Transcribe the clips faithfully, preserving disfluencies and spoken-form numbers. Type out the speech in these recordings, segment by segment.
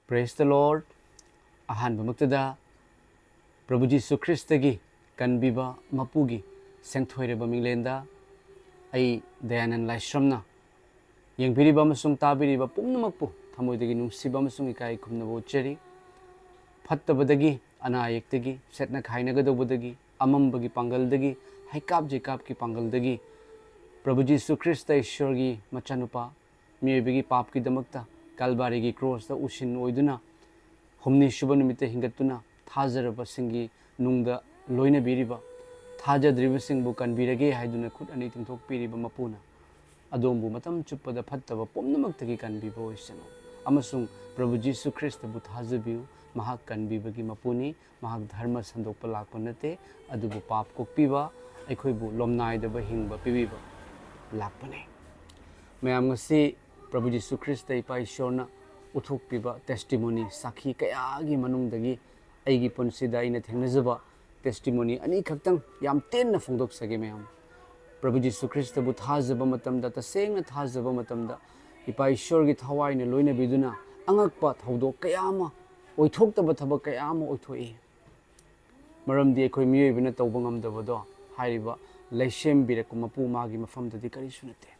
Praise the Lord. ꯑꯍꯥꯟꯕꯃꯛꯇꯗ ꯄ꯭ꯔꯚꯨ ꯖꯤꯁꯨ ꯈ꯭ꯔꯤꯁꯇꯒꯤ ꯀꯟꯕꯤꯕ ꯃꯄꯨꯒꯤ ꯁꯦꯡꯊꯣꯏꯔꯕ ꯃꯤꯡꯂꯦꯟꯗ ꯑꯩ ꯗꯌꯥꯅꯟ ꯂꯥꯏꯁ꯭ꯔꯝꯅ ꯌꯦꯡꯕꯤꯔꯤꯕ ꯑꯃꯁꯨꯡ ꯇꯥꯕꯤꯔꯤꯕ ꯄꯨꯝꯅꯃꯛꯄꯨ ꯊꯃꯣꯏꯗꯒꯤ ꯅꯨꯡꯁꯤꯕ ꯑꯃꯁꯨꯡ ꯏꯀꯥꯏ ꯈꯨꯝꯅꯕ ꯎꯠꯆꯔꯤ꯫ ꯐꯠꯇꯕꯗꯒꯤ, ꯑꯅꯥ ꯑꯌꯦꯛꯇꯒꯤ, ꯁꯦꯠꯅ ꯈꯥꯏꯅꯒꯗꯧꯕꯗꯒꯤ, ꯑꯃꯝꯕꯒꯤ ꯄꯥꯡꯒꯜꯗꯒꯤ, ꯍꯩꯀꯥꯞ ꯖꯩꯀꯥꯞꯀꯤ ꯄꯥꯡꯒꯜꯗꯒꯤ ꯄ꯭ꯔꯚꯨ ꯖꯤꯁꯨ ꯈ꯭ꯔꯤꯁꯇ ꯏꯁ꯭ꯋꯔꯒꯤ ꯃꯆꯥꯅꯨꯄꯥ ꯃꯤꯑꯣꯏꯕꯒꯤ ꯄꯥꯞꯀꯤꯗꯃꯛꯇ ꯀꯜꯕꯥꯔꯤꯒꯤ ꯀ꯭ꯔꯣꯁꯇ ꯎꯁꯤꯟ ꯑꯣꯏꯗꯨꯅ ꯍꯨꯝꯅꯤ ꯁꯨꯕ ꯅꯨꯃꯤꯠꯇ ꯍꯤꯡꯒꯠꯇꯨꯅ ꯊꯥꯖꯔꯕꯁꯤꯡꯒꯤ ꯅꯨꯡꯗ ꯂꯣꯏꯅꯕꯤꯔꯤꯕ, ꯊꯥꯖꯗ꯭ꯔꯤꯕꯁꯤꯡꯕꯨ ꯀꯟꯕꯤꯔꯒꯦ ꯍꯥꯏꯗꯨꯅ ꯈꯨꯠ ꯑꯅꯤ ꯇꯤꯡꯊꯣꯛꯄꯤꯔꯤꯕ ꯃꯄꯨꯅ ꯑꯗꯣꯝꯕꯨ ꯃꯇꯝ ꯆꯨꯞꯄꯗ ꯐꯠꯇꯕ ꯄꯨꯝꯅꯃꯛꯇꯒꯤ ꯀꯟꯕꯤꯕ ꯑꯣꯏꯁꯅꯨ꯫ ꯑꯃꯁꯨꯡ ꯄ꯭ꯔꯚꯨ ꯖꯤꯁꯨ ꯈ꯭ꯔꯤꯁꯇꯕꯨ ꯊꯥꯖꯕꯤꯌꯨ꯫ ꯃꯍꯥꯛ ꯀꯟꯕꯤꯕꯒꯤ ꯃꯄꯨꯅꯤ꯫ ꯃꯍꯥꯛ ꯙꯔꯃ ꯁꯟꯗꯣꯛꯄ ꯂꯥꯛꯄ ꯅꯠꯇꯦ, ꯑꯗꯨꯕꯨ ꯄꯥꯞ ꯀꯣꯛꯄꯤꯕ, ꯑꯩꯈꯣꯏꯕꯨ ꯂꯣꯝꯅꯥꯏꯗꯕ ꯍꯤꯡꯕ ꯄꯤꯕꯤꯕ ꯂꯥꯛꯄꯅꯤ꯫ ꯃꯌꯥꯝ, ꯉꯁꯤ ꯄ꯭ꯔꯚꯨ ꯖꯤꯁꯨ ꯈ꯭ꯔꯤꯁꯇ ꯏꯄꯥ ꯏꯁ꯭ꯋꯔꯅ ꯎꯠꯊꯣꯛꯄꯤꯕ testimony, ꯁꯥꯈꯤ ꯀꯌꯥꯒꯤ ꯃꯅꯨꯡꯗꯒꯤ ꯑꯩꯒꯤ ꯄꯨꯟꯁꯤꯗ ꯑꯩꯅ ꯊꯦꯡꯅꯖꯕ testimony ꯑꯅꯤꯈꯛꯇꯪ ꯌꯥꯝ ꯇꯦꯟꯅ ꯐꯣꯡꯗꯣꯛꯆꯒꯦ ꯃꯌꯥꯝ꯫ ꯄ꯭ꯔꯚꯨ ꯖꯤꯁꯨ ꯈ꯭ꯔꯤꯁꯇꯕꯨ ꯊꯥꯖꯕ ꯃꯇꯝꯗ, ꯇꯁꯦꯡꯅ ꯊꯥꯖꯕ ꯃꯇꯝꯗ, ꯏꯄꯥ ꯏꯁ꯭ꯋꯔꯒꯤ ꯊꯋꯥꯏꯅ ꯂꯣꯏꯅꯕꯤꯗꯨꯅ ꯑꯉꯛꯄ ꯊꯧꯗꯣꯛ ꯀꯌꯥ ꯑꯃ, ꯑꯣꯏꯊꯣꯛꯇꯕ ꯊꯕꯛ ꯀꯌꯥ ꯑꯃ ꯑꯣꯏꯊꯣꯛꯏ꯫ ꯃꯔꯝꯗꯤ ꯑꯩꯈꯣꯏ ꯃꯤꯑꯣꯏꯕꯅ ꯇꯧꯕ ꯉꯝꯗꯕꯗꯣ ꯍꯥꯏꯔꯤꯕ ꯂꯩꯁꯦꯝꯕꯤꯔꯛꯄ ꯃꯄꯨ ꯃꯥꯒꯤ ꯃꯐꯝꯗꯗꯤ ꯀꯔꯤꯁꯨ ꯅꯠꯇꯦ꯫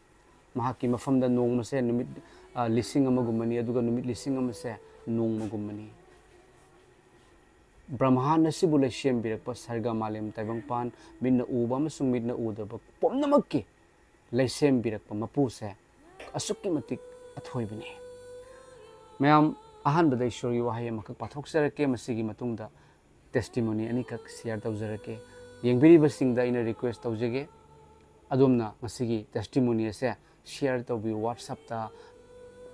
ꯃꯍꯥꯛꯀꯤ ꯃꯐꯝꯗ ꯅꯣꯡꯃꯁꯦ ꯅꯨꯃꯤꯠ, ꯑ, ꯂꯤꯁꯤꯡ ꯑꯃꯒꯨꯝꯕꯅꯤ, ꯑꯗꯨꯒ ꯅꯨꯃꯤꯠ ꯂꯤꯁꯤꯡ ꯑꯃꯁꯦ ꯅꯣꯡꯃꯒꯨꯝꯕꯅꯤ꯫ ꯕ꯭ꯔꯍ꯭ꯃꯥꯟꯗ ꯑꯁꯤꯕꯨ ꯂꯩꯁꯦꯝꯕꯤꯔꯛꯄ ꯁꯔꯒ, ꯃꯥꯂꯦꯝ, ꯇꯥꯏꯕꯪꯄꯥꯟ, ꯃꯤꯠꯅ ꯎꯕ ꯑꯃꯁꯨꯡ ꯃꯤꯠꯅ ꯎꯗꯕ ꯄꯨꯝꯅꯃꯛꯀꯤ ꯂꯩꯁꯦꯝꯕꯤꯔꯛꯄ ꯃꯄꯨꯁꯦ ꯑꯁꯨꯛꯀꯤ ꯃꯇꯤꯛ ꯑꯊꯣꯏꯕꯅꯤ꯫ ꯃꯌꯥꯝ, ꯑꯍꯥꯟꯕꯗ ꯏꯁ꯭ꯋꯔꯒꯤ ꯋꯥꯍꯩ ꯑꯃꯈꯛ ꯄꯥꯊꯣꯛꯆꯔꯛꯀꯦ, ꯃꯁꯤꯒꯤ ꯃꯇꯨꯡꯗ testimony ꯑꯅꯤꯈꯛ share ꯇꯧꯖꯔꯛꯀꯦ꯫ ꯌꯦꯡꯕꯤꯔꯤꯕꯁꯤꯡꯗ ꯑꯩꯅ request ꯇꯧꯖꯒꯦ, ꯑꯗꯣꯝꯅ ꯉꯁꯤꯒꯤ testimony ꯑꯁꯦ share ꯇꯧꯕꯤꯌꯨ WhatsApp-ꯇ,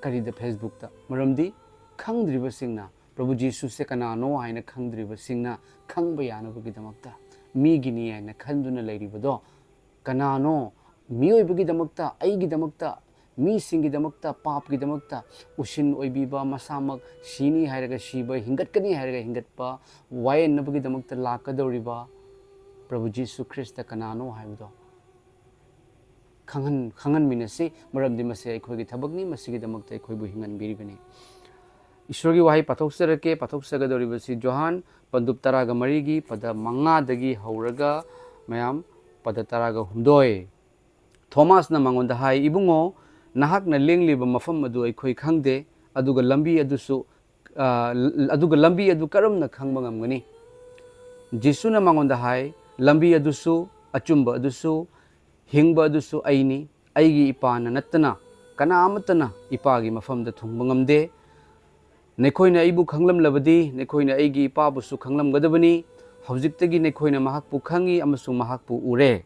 ꯀꯔꯤꯗ, Facebook-ꯇ꯫ ꯃꯔꯝꯗꯤ ꯈꯪꯗ꯭ꯔꯤꯕꯁꯤꯡꯅ, ꯄ꯭ꯔꯚꯨ ꯖꯤꯁꯨꯁꯦ ꯀꯅꯥꯅꯣ ꯍꯥꯏꯅ ꯈꯪꯗ꯭ꯔꯤꯕꯁꯤꯡꯅ ꯈꯪꯕ ꯌꯥꯅꯕꯒꯤꯗꯃꯛꯇ, ꯃꯤꯒꯤꯅꯤ ꯍꯥꯏꯅ ꯈꯟꯗꯨꯅ ꯂꯩꯔꯤꯕꯗꯣ ꯀꯅꯥꯅꯣ? ꯃꯤꯑꯣꯏꯕꯒꯤꯗꯃꯛꯇ, ꯑꯩꯒꯤꯗꯃꯛꯇ, ꯃꯤꯁꯤꯡꯒꯤꯗꯃꯛꯇ, ꯄꯥꯞꯀꯤꯗꯃꯛꯇ ꯎꯁꯤꯟ ꯑꯣꯏꯕꯤꯕ, ꯃꯁꯥꯃꯛ ꯁꯤꯅꯤ ꯍꯥꯏꯔꯒ ꯁꯤꯕ, ꯍꯤꯡꯒꯠꯀꯅꯤ ꯍꯥꯏꯔꯒ ꯍꯤꯡꯒꯠꯄ, ꯋꯥꯌꯦꯟꯅꯕꯒꯤꯗꯃꯛꯇ ꯂꯥꯛꯀꯗꯧꯔꯤꯕ ꯄ꯭ꯔꯚꯨ ꯖꯤꯁꯨ ꯈ꯭ꯔꯤꯁꯇ ꯀꯅꯥꯅꯣ ꯍꯥꯏꯕꯗꯣ ꯈꯪꯍꯟ-, ꯈꯪꯍꯟꯃꯤꯟꯅꯁꯤ, ꯃꯔꯝꯗꯤ ꯃꯁꯤ ꯑꯩꯈꯣꯏꯒꯤ ꯊꯕꯛꯅꯤ, ꯃꯁꯤꯒꯤꯗꯃꯛꯇ ꯑꯩꯈꯣꯏꯕꯨ ꯍꯤꯡꯍꯟꯕꯤꯔꯤꯕꯅꯤ꯫ ꯏꯁꯣꯔꯒꯤ ꯋꯥꯍꯩ ꯄꯥꯊꯣꯛꯆꯔꯛꯀꯦ꯫ ꯄꯥꯊꯣꯛꯆꯒꯗꯧꯔꯤꯕꯁꯤ ꯖꯣꯍꯥꯟ ꯄꯟꯗꯨꯞ ꯇꯔꯥꯒ ꯃꯔꯤꯒꯤ ꯄꯗ ꯃꯉꯥꯗꯒꯤ ꯍꯧꯔꯒ ꯃꯌꯥꯝ ꯄꯗ ꯇꯔꯥꯒ ꯍꯨꯝꯗꯣꯏ꯫ ꯊꯣꯃꯥꯁꯅ ꯃꯉꯣꯟꯗ ꯍꯥꯏ, "ꯏꯕꯨꯡꯉꯣ, ꯅꯍꯥꯛꯅ ꯂꯦꯡꯂꯤꯕ ꯃꯐꯝ ꯑꯗꯨ ꯑꯩꯈꯣꯏ ꯈꯪꯗꯦ, ꯑꯗꯨꯒ ꯂꯝꯕꯤ ꯑꯗꯨꯁꯨ, ꯑ, ꯑꯗꯨꯒ ꯂꯝꯕꯤ ꯑꯗꯨ ꯀꯔꯝꯅ ꯈꯪꯕ ꯉꯝꯒꯅꯤ?" ꯖꯤꯁꯨꯅ ꯃꯉꯣꯟꯗ ꯍꯥꯏ, "ꯂꯝꯕꯤ ꯑꯗꯨꯁꯨ, ꯑꯆꯨꯝꯕ ꯑꯗꯨꯁꯨ, ꯍꯤꯡꯕ ꯑꯗꯨꯁꯨ ꯑꯩꯅꯤ꯫ ꯑꯩꯒꯤ ꯏꯄꯥꯅ ꯅꯠꯇꯅ ꯀꯅꯥ ꯑꯃꯠꯇꯅ ꯏꯄꯥꯒꯤ ꯃꯐꯝꯗ ꯊꯨꯡꯕ ꯉꯝꯗꯦ꯫ ꯅꯈꯣꯏꯅ ꯑꯩꯕꯨ ꯈꯪꯂꯝꯂꯕꯗꯤ ꯅꯈꯣꯏꯅ ꯑꯩꯒꯤ ꯏꯄꯥꯕꯨꯁꯨ ꯈꯪꯂꯝꯒꯗꯕꯅꯤ꯫ ꯍꯧꯖꯤꯛꯇꯒꯤ ꯅꯈꯣꯏꯅ ꯃꯍꯥꯛꯄꯨ ꯈꯪꯉꯤ ꯑꯃꯁꯨꯡ ꯃꯍꯥꯛꯄꯨ ꯎꯔꯦ꯫"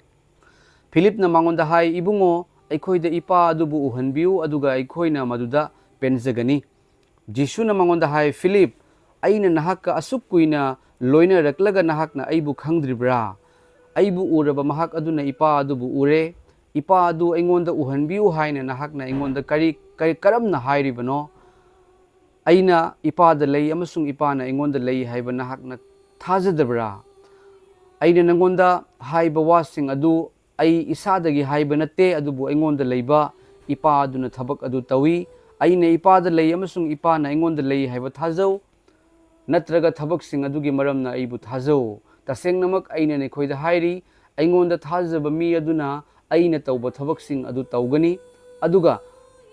ꯐꯤꯂꯤꯞꯅ ꯃꯉꯣꯟꯗ ꯍꯥꯏ, "ꯏꯕꯨꯡꯉꯣ, ꯑꯩꯈꯣꯏꯗ ꯏꯄꯥ ꯑꯗꯨꯕꯨ ꯎꯍꯟꯕꯤꯌꯨ, ꯑꯗꯨꯒ ꯑꯩꯈꯣꯏꯅ ꯃꯗꯨꯗ ꯄꯦꯟꯖꯒꯅꯤ꯫" ꯖꯤꯁꯨꯅ ꯃꯉꯣꯟꯗ ꯍꯥꯏ, "ꯐꯤꯂꯤꯞ, ꯑꯩꯅ ꯅꯍꯥꯛꯀ ꯑꯁꯨꯛ ꯀꯨꯏꯅ ꯂꯣꯏꯅꯔꯛꯂꯒ ꯅꯍꯥꯛꯅ ꯑꯩꯕꯨ ꯈꯪꯗ꯭ꯔꯤꯕ꯭ꯔꯥ? ꯑꯩꯕꯨ ꯎꯔꯕ ꯃꯍꯥꯛ ꯑꯗꯨꯅ ꯏꯄꯥ ꯑꯗꯨꯕꯨ ꯎꯔꯦ꯫ ꯏꯄꯥ ꯑꯗꯨ ꯑꯩꯉꯣꯟꯗ ꯎꯍꯟꯕꯤꯌꯨ ꯍꯥꯏꯅ ꯅꯍꯥꯛꯅ ꯑꯩꯉꯣꯟꯗ ꯀꯔꯤ, ꯀꯔꯤ, ꯀꯔꯝꯅ ꯍꯥꯏꯔꯤꯕꯅꯣ? ꯑꯩꯅ ꯏꯄꯥꯗ ꯂꯩ ꯑꯃꯁꯨꯡ ꯏꯄꯥꯅ ꯑꯩꯉꯣꯟꯗ ꯂꯩ ꯍꯥꯏꯕ ꯅꯍꯥꯛꯅ ꯊꯥꯖꯗꯕ꯭ꯔꯥ? ꯑꯩꯅ ꯅꯉꯣꯟꯗ ꯍꯥꯏꯕ ꯋꯥꯁꯤꯡ ꯑꯗꯨ ꯑꯩ ꯏꯁꯥꯗꯒꯤ ꯍꯥꯏꯕ ꯅꯠꯇꯦ, ꯑꯗꯨꯕꯨ ꯑꯩꯉꯣꯟꯗ ꯂꯩꯕ ꯏꯄꯥ ꯑꯗꯨꯅ ꯊꯕꯛ ꯑꯗꯨ ꯇꯧꯏ꯫ ꯑꯩꯅ ꯏꯄꯥꯗ ꯂꯩ ꯑꯃꯁꯨꯡ ꯏꯄꯥꯅ ꯑꯩꯉꯣꯟꯗ ꯂꯩ ꯍꯥꯏꯕ ꯊꯥꯖꯧ, ꯅꯠꯇ꯭ꯔꯒ ꯊꯕꯛꯁꯤꯡ ꯑꯗꯨꯒꯤ ꯃꯔꯝꯅ ꯑꯩꯕꯨ ꯊꯥꯖꯧ꯫ ꯇꯁꯦꯡꯅꯃꯛ ꯑꯩꯅ ꯅꯈꯣꯏꯗ ꯍꯥꯏꯔꯤ, ꯑꯩꯉꯣꯟꯗ ꯊꯥꯖꯕ ꯃꯤ ꯑꯗꯨꯅ ꯑꯩꯅ ꯇꯧꯕ ꯊꯕꯛꯁꯤꯡ ꯑꯗꯨ ꯇꯧꯒꯅꯤ, ꯑꯗꯨꯒ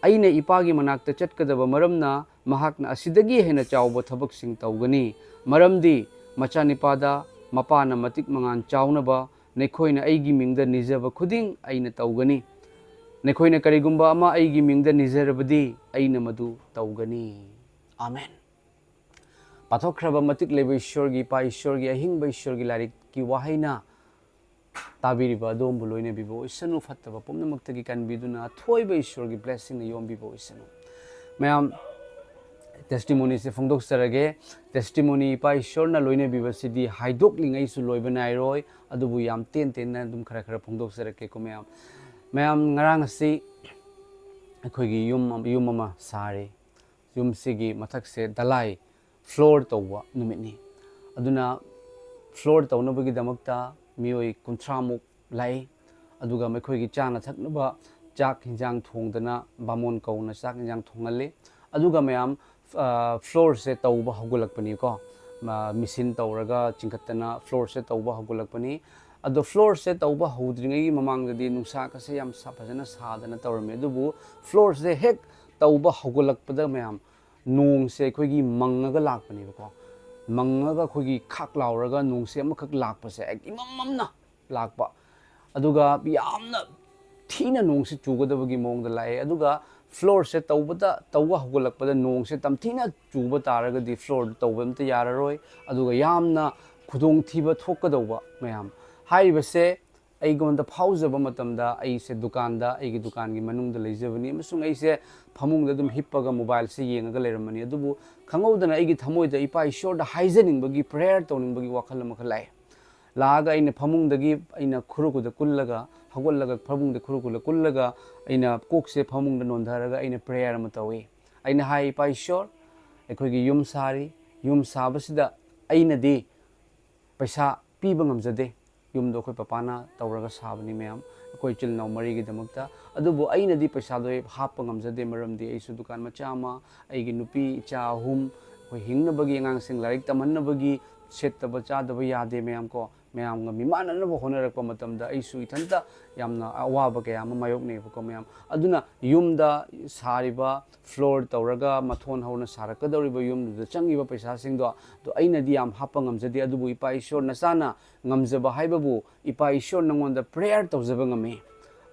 ꯑꯩꯅ ꯏꯄꯥꯒꯤ ꯃꯅꯥꯛꯇ ꯆꯠꯀꯗꯕ ꯃꯔꯝꯅ ꯃꯍꯥꯛꯅ ꯑꯁꯤꯗꯒꯤ ꯍꯦꯟꯅ ꯆꯥꯎꯕ ꯊꯕꯛꯁꯤꯡ ꯇꯧꯒꯅꯤ꯫ ꯃꯔꯝꯗꯤ ꯃꯆꯥꯅꯤꯄꯥꯗ ꯃꯄꯥꯅ ꯃꯇꯤꯛ ꯃꯉꯥꯜ ꯆꯥꯎꯅꯕ ꯅꯈꯣꯏꯅ ꯑꯩꯒꯤ ꯃꯤꯡꯗ ꯅꯤꯖꯕ ꯈꯨꯗꯤꯡ ꯑꯩꯅ ꯇꯧꯒꯅꯤ꯫ ꯅꯈꯣꯏꯅ ꯀꯔꯤꯒꯨꯝꯕ ꯑꯃ ꯑꯩꯒꯤ ꯃꯤꯡꯗ ꯅꯤꯖꯔꯕꯗꯤ ꯑꯩꯅ ꯃꯗꯨ ꯇꯧꯒꯅꯤ꯫" ꯑꯥꯃꯦꯟ꯫ ꯄꯥꯊꯣꯛꯈ꯭ꯔꯕ ꯃꯇꯤꯛ ꯂꯩꯕ ꯏꯁꯣꯔꯒꯤ, ꯏꯄꯥ ꯏꯁꯣꯔꯒꯤ, ꯑꯍꯤꯡꯕ ꯏꯁꯣꯔꯒꯤ ꯂꯥꯏꯔꯤꯛꯀꯤ ꯋꯥꯍꯩꯅ ꯇꯥꯕꯤꯔꯤꯕ ꯑꯗꯣꯝꯕꯨ ꯂꯣꯏꯅꯕꯤꯕ ꯑꯣꯏꯁꯅꯨ, ꯐꯠꯇꯕ ꯄꯨꯝꯅꯃꯛꯇꯒꯤ ꯀꯟꯕꯤꯗꯨꯅ ꯑꯊꯣꯏꯕ ꯏꯁꯣꯔꯒꯤ blessingꯅ ꯌꯣꯝꯕꯤꯕ ꯑꯣꯏꯁꯅꯨ꯫ ꯃꯌꯥꯝ, testimonyꯁꯦ ꯐꯣꯡꯗꯣꯛꯆꯔꯒꯦ꯫ Testimony ꯏꯄꯥ ꯏꯁꯣꯔꯅ ꯂꯣꯏꯅꯕꯤꯕꯁꯤꯗꯤ ꯍꯥꯏꯗꯣꯛꯂꯤꯉꯩꯁꯨ ꯂꯣꯏꯕ ꯅꯥꯏꯔꯣꯏ, ꯑꯗꯨꯕꯨ ꯌꯥꯝ ꯇꯦꯟ ꯇꯦꯟꯅ ꯑꯗꯨꯝ ꯈꯔ ꯈꯔ ꯐꯣꯡꯗꯣꯛꯆꯔꯛꯀꯦꯀꯣ ꯃꯌꯥꯝ꯫ ꯃꯌꯥꯝ, ꯉꯔꯥꯡ ꯑꯁꯤ ꯑꯩꯈꯣꯏꯒꯤ ꯌꯨꯝ, ꯌꯨꯝ ꯑꯃ ꯁꯥꯔꯤ꯫ ꯌꯨꯝꯁꯤꯒꯤ ꯃꯊꯛꯁꯦ ꯗꯂꯥꯏ, floor ꯇꯧꯕ ꯅꯨꯃꯤꯠꯅꯤ꯫ ꯑꯗꯨꯅ floor ꯇꯧꯅꯕꯒꯤꯗꯃꯛꯇ ꯃꯤꯑꯣꯏ ꯀꯨꯟꯊ꯭ꯔꯥꯃꯨꯛ ꯂꯥꯛꯏ꯫ ꯑꯗꯨꯒ ꯃꯈꯣꯏꯒꯤ ꯆꯥꯅ ꯊꯛꯅꯕ ꯆꯥꯛ ꯍꯤꯟꯖꯥꯡ ꯊꯣꯡꯗꯅ ꯕꯥꯃꯣꯟ ꯀꯧꯅ ꯆꯥꯛ ꯍꯤꯟꯖꯥꯡ ꯊꯣꯡꯍꯜꯂꯤ꯫ ꯑꯗꯨꯒ ꯃꯌꯥꯝ, ꯐ꯭ꯂꯣꯔꯁꯦ ꯇꯧꯕ ꯍꯧꯒꯠꯂꯛꯄꯅꯤꯀꯣ꯫ ꯃꯦꯁꯤꯟ ꯇꯧꯔꯒ ꯆꯤꯡꯈꯠꯇꯅ ꯐ꯭ꯂꯣꯔꯁꯦ ꯇꯧꯕ ꯍꯧꯒꯠꯂꯛꯄꯅꯤ꯫ ꯑꯗꯣ ꯐ꯭ꯂꯣꯔꯁꯦ ꯇꯧꯕ ꯍꯧꯗ꯭ꯔꯤꯉꯩꯒꯤ ꯃꯃꯥꯡꯗꯗꯤ ꯅꯨꯡꯁꯥꯒꯁꯦ ꯌꯥꯝ ꯐꯖꯅ ꯁꯥꯗꯅ ꯇꯧꯔꯝꯃꯦ꯫ ꯑꯗꯨꯕꯨ ꯐ꯭ꯂꯣꯔꯁꯦ ꯍꯦꯛ ꯇꯧꯕ ꯍꯧꯒꯠꯂꯛꯄꯗ ꯃꯌꯥꯝ, ꯅꯣꯡꯁꯦ ꯑꯩꯈꯣꯏꯒꯤ ꯃꯪꯉꯒ ꯂꯥꯛꯄꯅꯦꯕꯀꯣ꯫ ꯃꯪꯉꯒ ꯑꯩꯈꯣꯏꯒꯤ ꯈꯥꯛ ꯂꯥꯎꯔꯒ ꯅꯣꯡꯁꯦ ꯑꯃꯈꯛ ꯂꯥꯛꯄꯁꯦ ꯏꯃꯝ ꯃꯝꯅ ꯂꯥꯛꯄ꯫ ꯑꯗꯨꯒ ꯌꯥꯝꯅ ꯊꯤꯅ ꯅꯣꯡꯁꯦ ꯆꯨꯒꯗꯕꯒꯤ ꯃꯑꯣꯡꯗ ꯂꯥꯛꯑꯦ꯫ ꯑꯗꯨꯒ ꯐ꯭ꯂꯣꯔꯁꯦ ꯇꯧꯕꯗ, ꯇꯧꯕ ꯍꯧꯒꯠꯂꯛꯄꯗ ꯅꯣꯡꯁꯦ ꯇꯝꯊꯤꯅ ꯆꯨꯕ ꯇꯥꯔꯒꯗꯤ ꯐ꯭ꯂꯣꯔꯗ ꯇꯧꯕ ꯑꯝꯇ ꯌꯥꯔꯔꯣꯏ꯫ ꯑꯗꯨꯒ ꯌꯥꯝꯅ ꯈꯨꯗꯣꯡꯊꯤꯕ ꯊꯣꯛꯀꯗꯧꯕ ꯃꯌꯥꯝ ꯍꯥꯏꯔꯤꯕꯁꯦ ꯑꯩꯉꯣꯟꯗ ꯐꯥꯎꯖꯕ ꯃꯇꯝꯗ, ꯑꯩꯁꯦ ꯗꯨꯀꯥꯟꯗ, ꯑꯩꯒꯤ ꯗꯨꯀꯥꯟꯒꯤ ꯃꯅꯨꯡꯗ ꯂꯩꯖꯕꯅꯤ ꯑꯃꯁꯨꯡ ꯑꯩꯁꯦ ꯐꯃꯨꯡꯗ ꯑꯗꯨꯝ ꯍꯤꯞꯄꯒ ꯃꯣꯕꯥꯏꯜꯁꯦ ꯌꯦꯡꯉꯒ ꯂꯩꯔꯝꯕꯅꯤ꯫ ꯑꯗꯨꯕꯨ ꯈꯪꯍꯧꯗꯅ ꯑꯩꯒꯤ ꯊꯃꯣꯏꯗ ꯏꯄꯥ ꯏꯁꯣꯔꯗ ꯍꯥꯏꯖꯅꯤꯡꯕꯒꯤ, ꯄ꯭ꯔꯦꯌꯔ ꯇꯧꯅꯤꯡꯕꯒꯤ ꯋꯥꯈꯜ ꯑꯃꯈꯛ ꯂꯥꯛꯑꯦ꯫ ꯂꯥꯛꯑꯒ ꯑꯩꯅ ꯐꯃꯨꯡꯗꯒꯤ ꯑꯩꯅ ꯈꯨꯔꯨ ꯈꯨꯗ ꯀꯨꯜꯂꯒ, ꯍꯧꯒꯠꯂꯒ ꯐꯃꯨꯡꯗ ꯈꯨꯔꯨ ꯈꯨꯗ ꯀꯨꯜꯂꯒ ꯑꯩꯅ ꯀꯣꯛꯁꯦ ꯐꯃꯨꯡꯗ ꯅꯣꯟꯊꯔꯒ ꯑꯩꯅ ꯄ꯭ꯔꯦꯌꯔ ꯑꯃ ꯇꯧꯏ꯫ ꯑꯩꯅ ꯍꯥꯏ, "ꯏꯄꯥ ꯏꯁꯣꯔ, ꯑꯩꯈꯣꯏꯒꯤ ꯌꯨꯝ ꯁꯥꯔꯤ, ꯌꯨꯝ ꯁꯥꯕꯁꯤꯗ ꯑꯩꯅꯗꯤ ꯄꯩꯁꯥ ꯄꯤꯕ ꯉꯝꯖꯗꯦ꯫ ꯌꯨꯝꯗꯣ ꯑꯩꯈꯣꯏ ꯄꯄꯥꯅ ꯇꯧꯔꯒ ꯁꯥꯕꯅꯤ ꯃꯌꯥꯝ, ꯑꯩꯈꯣꯏ ꯏꯆꯤꯜ ꯏꯅꯥꯎ ꯃꯔꯤꯒꯤꯗꯃꯛꯇ꯫ ꯑꯗꯨꯕꯨ ꯑꯩꯅꯗꯤ ꯄꯩꯁꯥꯗꯣ ꯍꯦꯛ ꯍꯥꯞꯄ ꯉꯝꯖꯗꯦ, ꯃꯔꯝꯗꯤ ꯑꯩꯁꯨ ꯗꯨꯀꯥꯟ ꯃꯆꯥ ꯑꯃ, ꯑꯩꯒꯤ ꯅꯨꯄꯤ, ꯏꯆꯥ ꯑꯍꯨꯝ, ꯑꯩꯈꯣꯏ ꯍꯤꯡꯅꯕꯒꯤ, ꯑꯉꯥꯡꯁꯤꯡ ꯂꯥꯏꯔꯤꯛ ꯇꯝꯍꯟꯅꯕꯒꯤ ꯁꯦꯠꯇꯕ ꯆꯥꯗꯕ ꯌꯥꯗꯦ ꯃꯌꯥꯝ ꯀꯣ꯫ ꯃꯌꯥꯝꯒ ꯃꯤꯃꯥꯟꯅꯅꯕ ꯍꯣꯠꯅꯔꯛꯄ ꯃꯇꯝꯗ ꯑꯩꯁꯨ ꯏꯊꯟꯇ ꯌꯥꯝꯅ ꯑꯋꯥꯕ ꯀꯌꯥ ꯑꯃ ꯃꯥꯌꯣꯛꯅꯩꯕꯀꯣ ꯃꯌꯥꯝ꯫ ꯑꯗꯨꯅ ꯌꯨꯝꯗ ꯁꯥꯔꯤꯕ ꯐ꯭ꯂꯣꯔ ꯇꯧꯔꯒ ꯃꯊꯣꯟ ꯍꯧꯅ ꯁꯥꯔꯛꯀꯗꯧꯔꯤꯕ ꯌꯨꯝꯗꯨꯗ ꯆꯪꯉꯤꯕ ꯄꯩꯁꯥꯁꯤꯡꯗꯣ, ꯑꯗꯣ ꯑꯩꯅꯗꯤ ꯌꯥꯝ ꯍꯥꯞꯄ ꯉꯝꯖꯗꯦ, ꯑꯗꯨꯕꯨ ꯏꯄꯥ ꯏꯁꯣꯔ ꯅꯆꯥꯅ ꯉꯝꯖꯕ ꯍꯥꯏꯕꯕꯨ ꯏꯄꯥ ꯏꯁꯣꯔ ꯅꯉꯣꯟꯗ ꯄ꯭ꯔꯦꯌꯔ ꯇꯧꯖꯕ ꯉꯝꯃꯤ꯫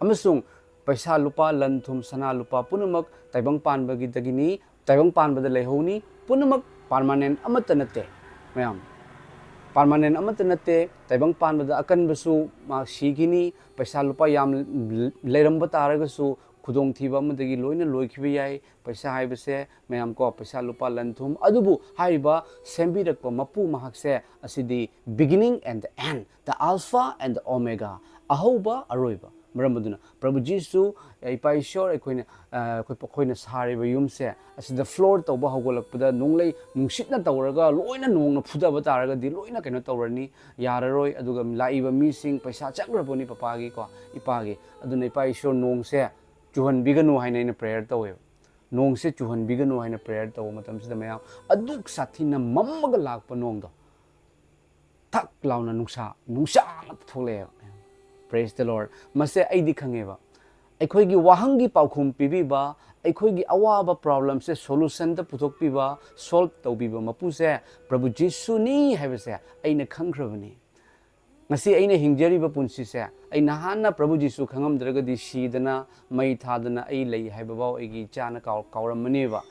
ꯑꯃꯁꯨꯡ ꯄꯩꯁꯥ ꯂꯨꯄꯥ, ꯂꯟ ꯊꯨꯝ, ꯁꯅꯥ ꯂꯨꯄꯥ ꯄꯨꯝꯅꯃꯛ ꯇꯥꯏꯕꯪ ꯄꯥꯟꯕꯒꯤꯗꯒꯤꯅꯤ, ꯇꯥꯏꯕꯪ ꯄꯥꯟꯕꯗ ꯂꯩꯍꯧꯅꯤ, ꯄꯨꯝꯅꯃꯛ ꯄꯥꯔꯃꯥꯅꯦꯟ ꯑꯃꯠꯇ ꯅꯠꯇꯦ ꯃꯌꯥꯝ꯫ ꯄꯥꯔꯃꯥꯅꯦꯟ ꯑꯃꯠꯇ ꯅꯠꯇꯦ, ꯇꯥꯏꯕꯪ ꯄꯥꯟꯕꯗ ꯑꯀꯟꯕꯁꯨ ꯃꯥ ꯁꯤꯈꯤꯅꯤ, ꯄꯩꯁꯥ ꯂꯨꯄꯥ ꯌꯥꯝ ꯂꯩꯔꯝꯕ ꯇꯥꯔꯒꯁꯨ ꯈꯨꯗꯣꯡꯊꯤꯕ ꯑꯃꯗꯒꯤ ꯂꯣꯏꯅ ꯂꯣꯏꯈꯤꯕ ꯌꯥꯏ꯫ ꯄꯩꯁꯥ ꯍꯥꯏꯕꯁꯦ ꯃꯌꯥꯝ ꯀꯣ, ꯄꯩꯁꯥ ꯂꯨꯄꯥ ꯂꯟ ꯊꯨꯝ, ꯑꯗꯨꯕꯨ ꯍꯥꯏꯔꯤꯕ ꯁꯦꯝꯕꯤꯔꯛꯄ ꯃꯄꯨ ꯃꯍꯥꯛꯁꯦ ꯑꯁꯤꯗꯤ beginning and the end, the Alpha and the Omega, ꯑꯍꯧꯕ ꯑꯔꯣꯏꯕ꯫ ꯃꯔꯝ ꯑꯗꯨꯅ ꯄ꯭ꯔꯚꯨ ꯖꯤꯁꯨ, ꯏꯄꯥ ꯏꯁꯣꯔ, ꯑꯩꯈꯣꯏꯅ, ꯑ, ꯑꯩꯈꯣꯏ, ꯑꯩꯈꯣꯏꯅ ꯁꯥꯔꯤꯕ ꯌꯨꯝꯁꯦ ꯑꯁꯤꯗ ꯐ꯭ꯂꯣꯔ ꯇꯧꯕ ꯍꯧꯒꯠꯂꯛꯄꯗ ꯅꯣꯡꯂꯩ ꯅꯨꯡꯁꯤꯠꯅ ꯇꯧꯔꯒ ꯂꯣꯏꯅ ꯅꯣꯡꯅ ꯐꯨꯗꯕ ꯇꯥꯔꯒꯗꯤ ꯂꯣꯏꯅ ꯀꯩꯅꯣ ꯇꯧꯔꯅꯤ, ꯌꯥꯔꯔꯣꯏ꯫ ꯑꯗꯨꯒ ꯂꯥꯛꯏꯕ ꯃꯤꯁꯤꯡ, ꯄꯩꯁꯥ ꯆꯪꯈ꯭ꯔꯕꯅꯤ ꯄꯄꯥꯒꯤꯀꯣ, ꯏꯄꯥꯒꯤ꯫ ꯑꯗꯨꯅ ꯏꯄꯥ ꯏꯁꯣꯔ, ꯅꯣꯡꯁꯦ ꯆꯨꯍꯟꯕꯤꯒꯅꯨ ꯍꯥꯏꯅ ꯑꯩꯅ ꯄ꯭ꯔꯦꯌꯔ ꯇꯧꯋꯦꯕ꯫ ꯅꯣꯡꯁꯦ ꯆꯨꯍꯟꯕꯤꯒꯅꯨ ꯍꯥꯏꯅ ꯄ꯭ꯔꯦꯌꯔ ꯇꯧꯕ ꯃꯇꯝꯁꯤꯗ, ꯃꯌꯥꯝ, ꯑꯗꯨꯛ ꯁꯥꯊꯤꯅ ꯃꯝꯃꯒ ꯂꯥꯛꯄ ꯅꯣꯡꯗꯣ ꯊꯛ ꯂꯥꯎꯅ ꯅꯨꯡꯁꯥ, ꯅꯨꯡꯁꯥ ꯉꯥꯛꯇ ꯊꯣꯛꯂꯛꯑꯦꯕ꯫ Praise the Lord. ꯃꯁꯦ ꯑꯩꯗꯤ ꯈꯪꯉꯦꯕ, ꯑꯩꯈꯣꯏꯒꯤ ꯋꯥꯍꯪꯒꯤ ꯄꯥꯎꯈꯨꯝ ꯄꯤꯕꯤꯕ, ꯑꯩꯈꯣꯏꯒꯤ ꯑꯋꯥꯕ ꯄ꯭ꯔꯣꯕ꯭ꯂꯦꯝꯁꯦ ꯁꯣꯂꯨꯁꯟꯗ ꯄꯨꯊꯣꯛꯄꯤꯕ, ꯁꯣꯜꯕ ꯇꯧꯕꯤꯕ ꯃꯄꯨꯁꯦ ꯄ꯭ꯔꯚꯨ ꯖꯤꯁꯨꯅꯤ ꯍꯥꯏꯕꯁꯦ ꯑꯩꯅ ꯈꯪꯈ꯭ꯔꯕꯅꯤ꯫ ꯉꯁꯤ ꯑꯩꯅ ꯍꯤꯡꯖꯔꯤꯕ ꯄꯨꯟꯁꯤꯁꯦ, ꯑꯩ ꯅꯍꯥꯟꯅ ꯄ꯭ꯔꯚꯨ ꯖꯤꯁꯨ ꯈꯪꯉꯝꯗ꯭ꯔꯒꯗꯤ ꯁꯤꯗꯅ, ꯃꯩ ꯊꯥꯗꯅ ꯑꯩ ꯂꯩ ꯍꯥꯏꯕꯐꯥꯎ ꯑꯩꯒꯤ ꯏꯆꯥꯅ ꯀꯥꯎ-, ꯀꯥꯎꯔꯝꯃꯅꯦꯕ꯫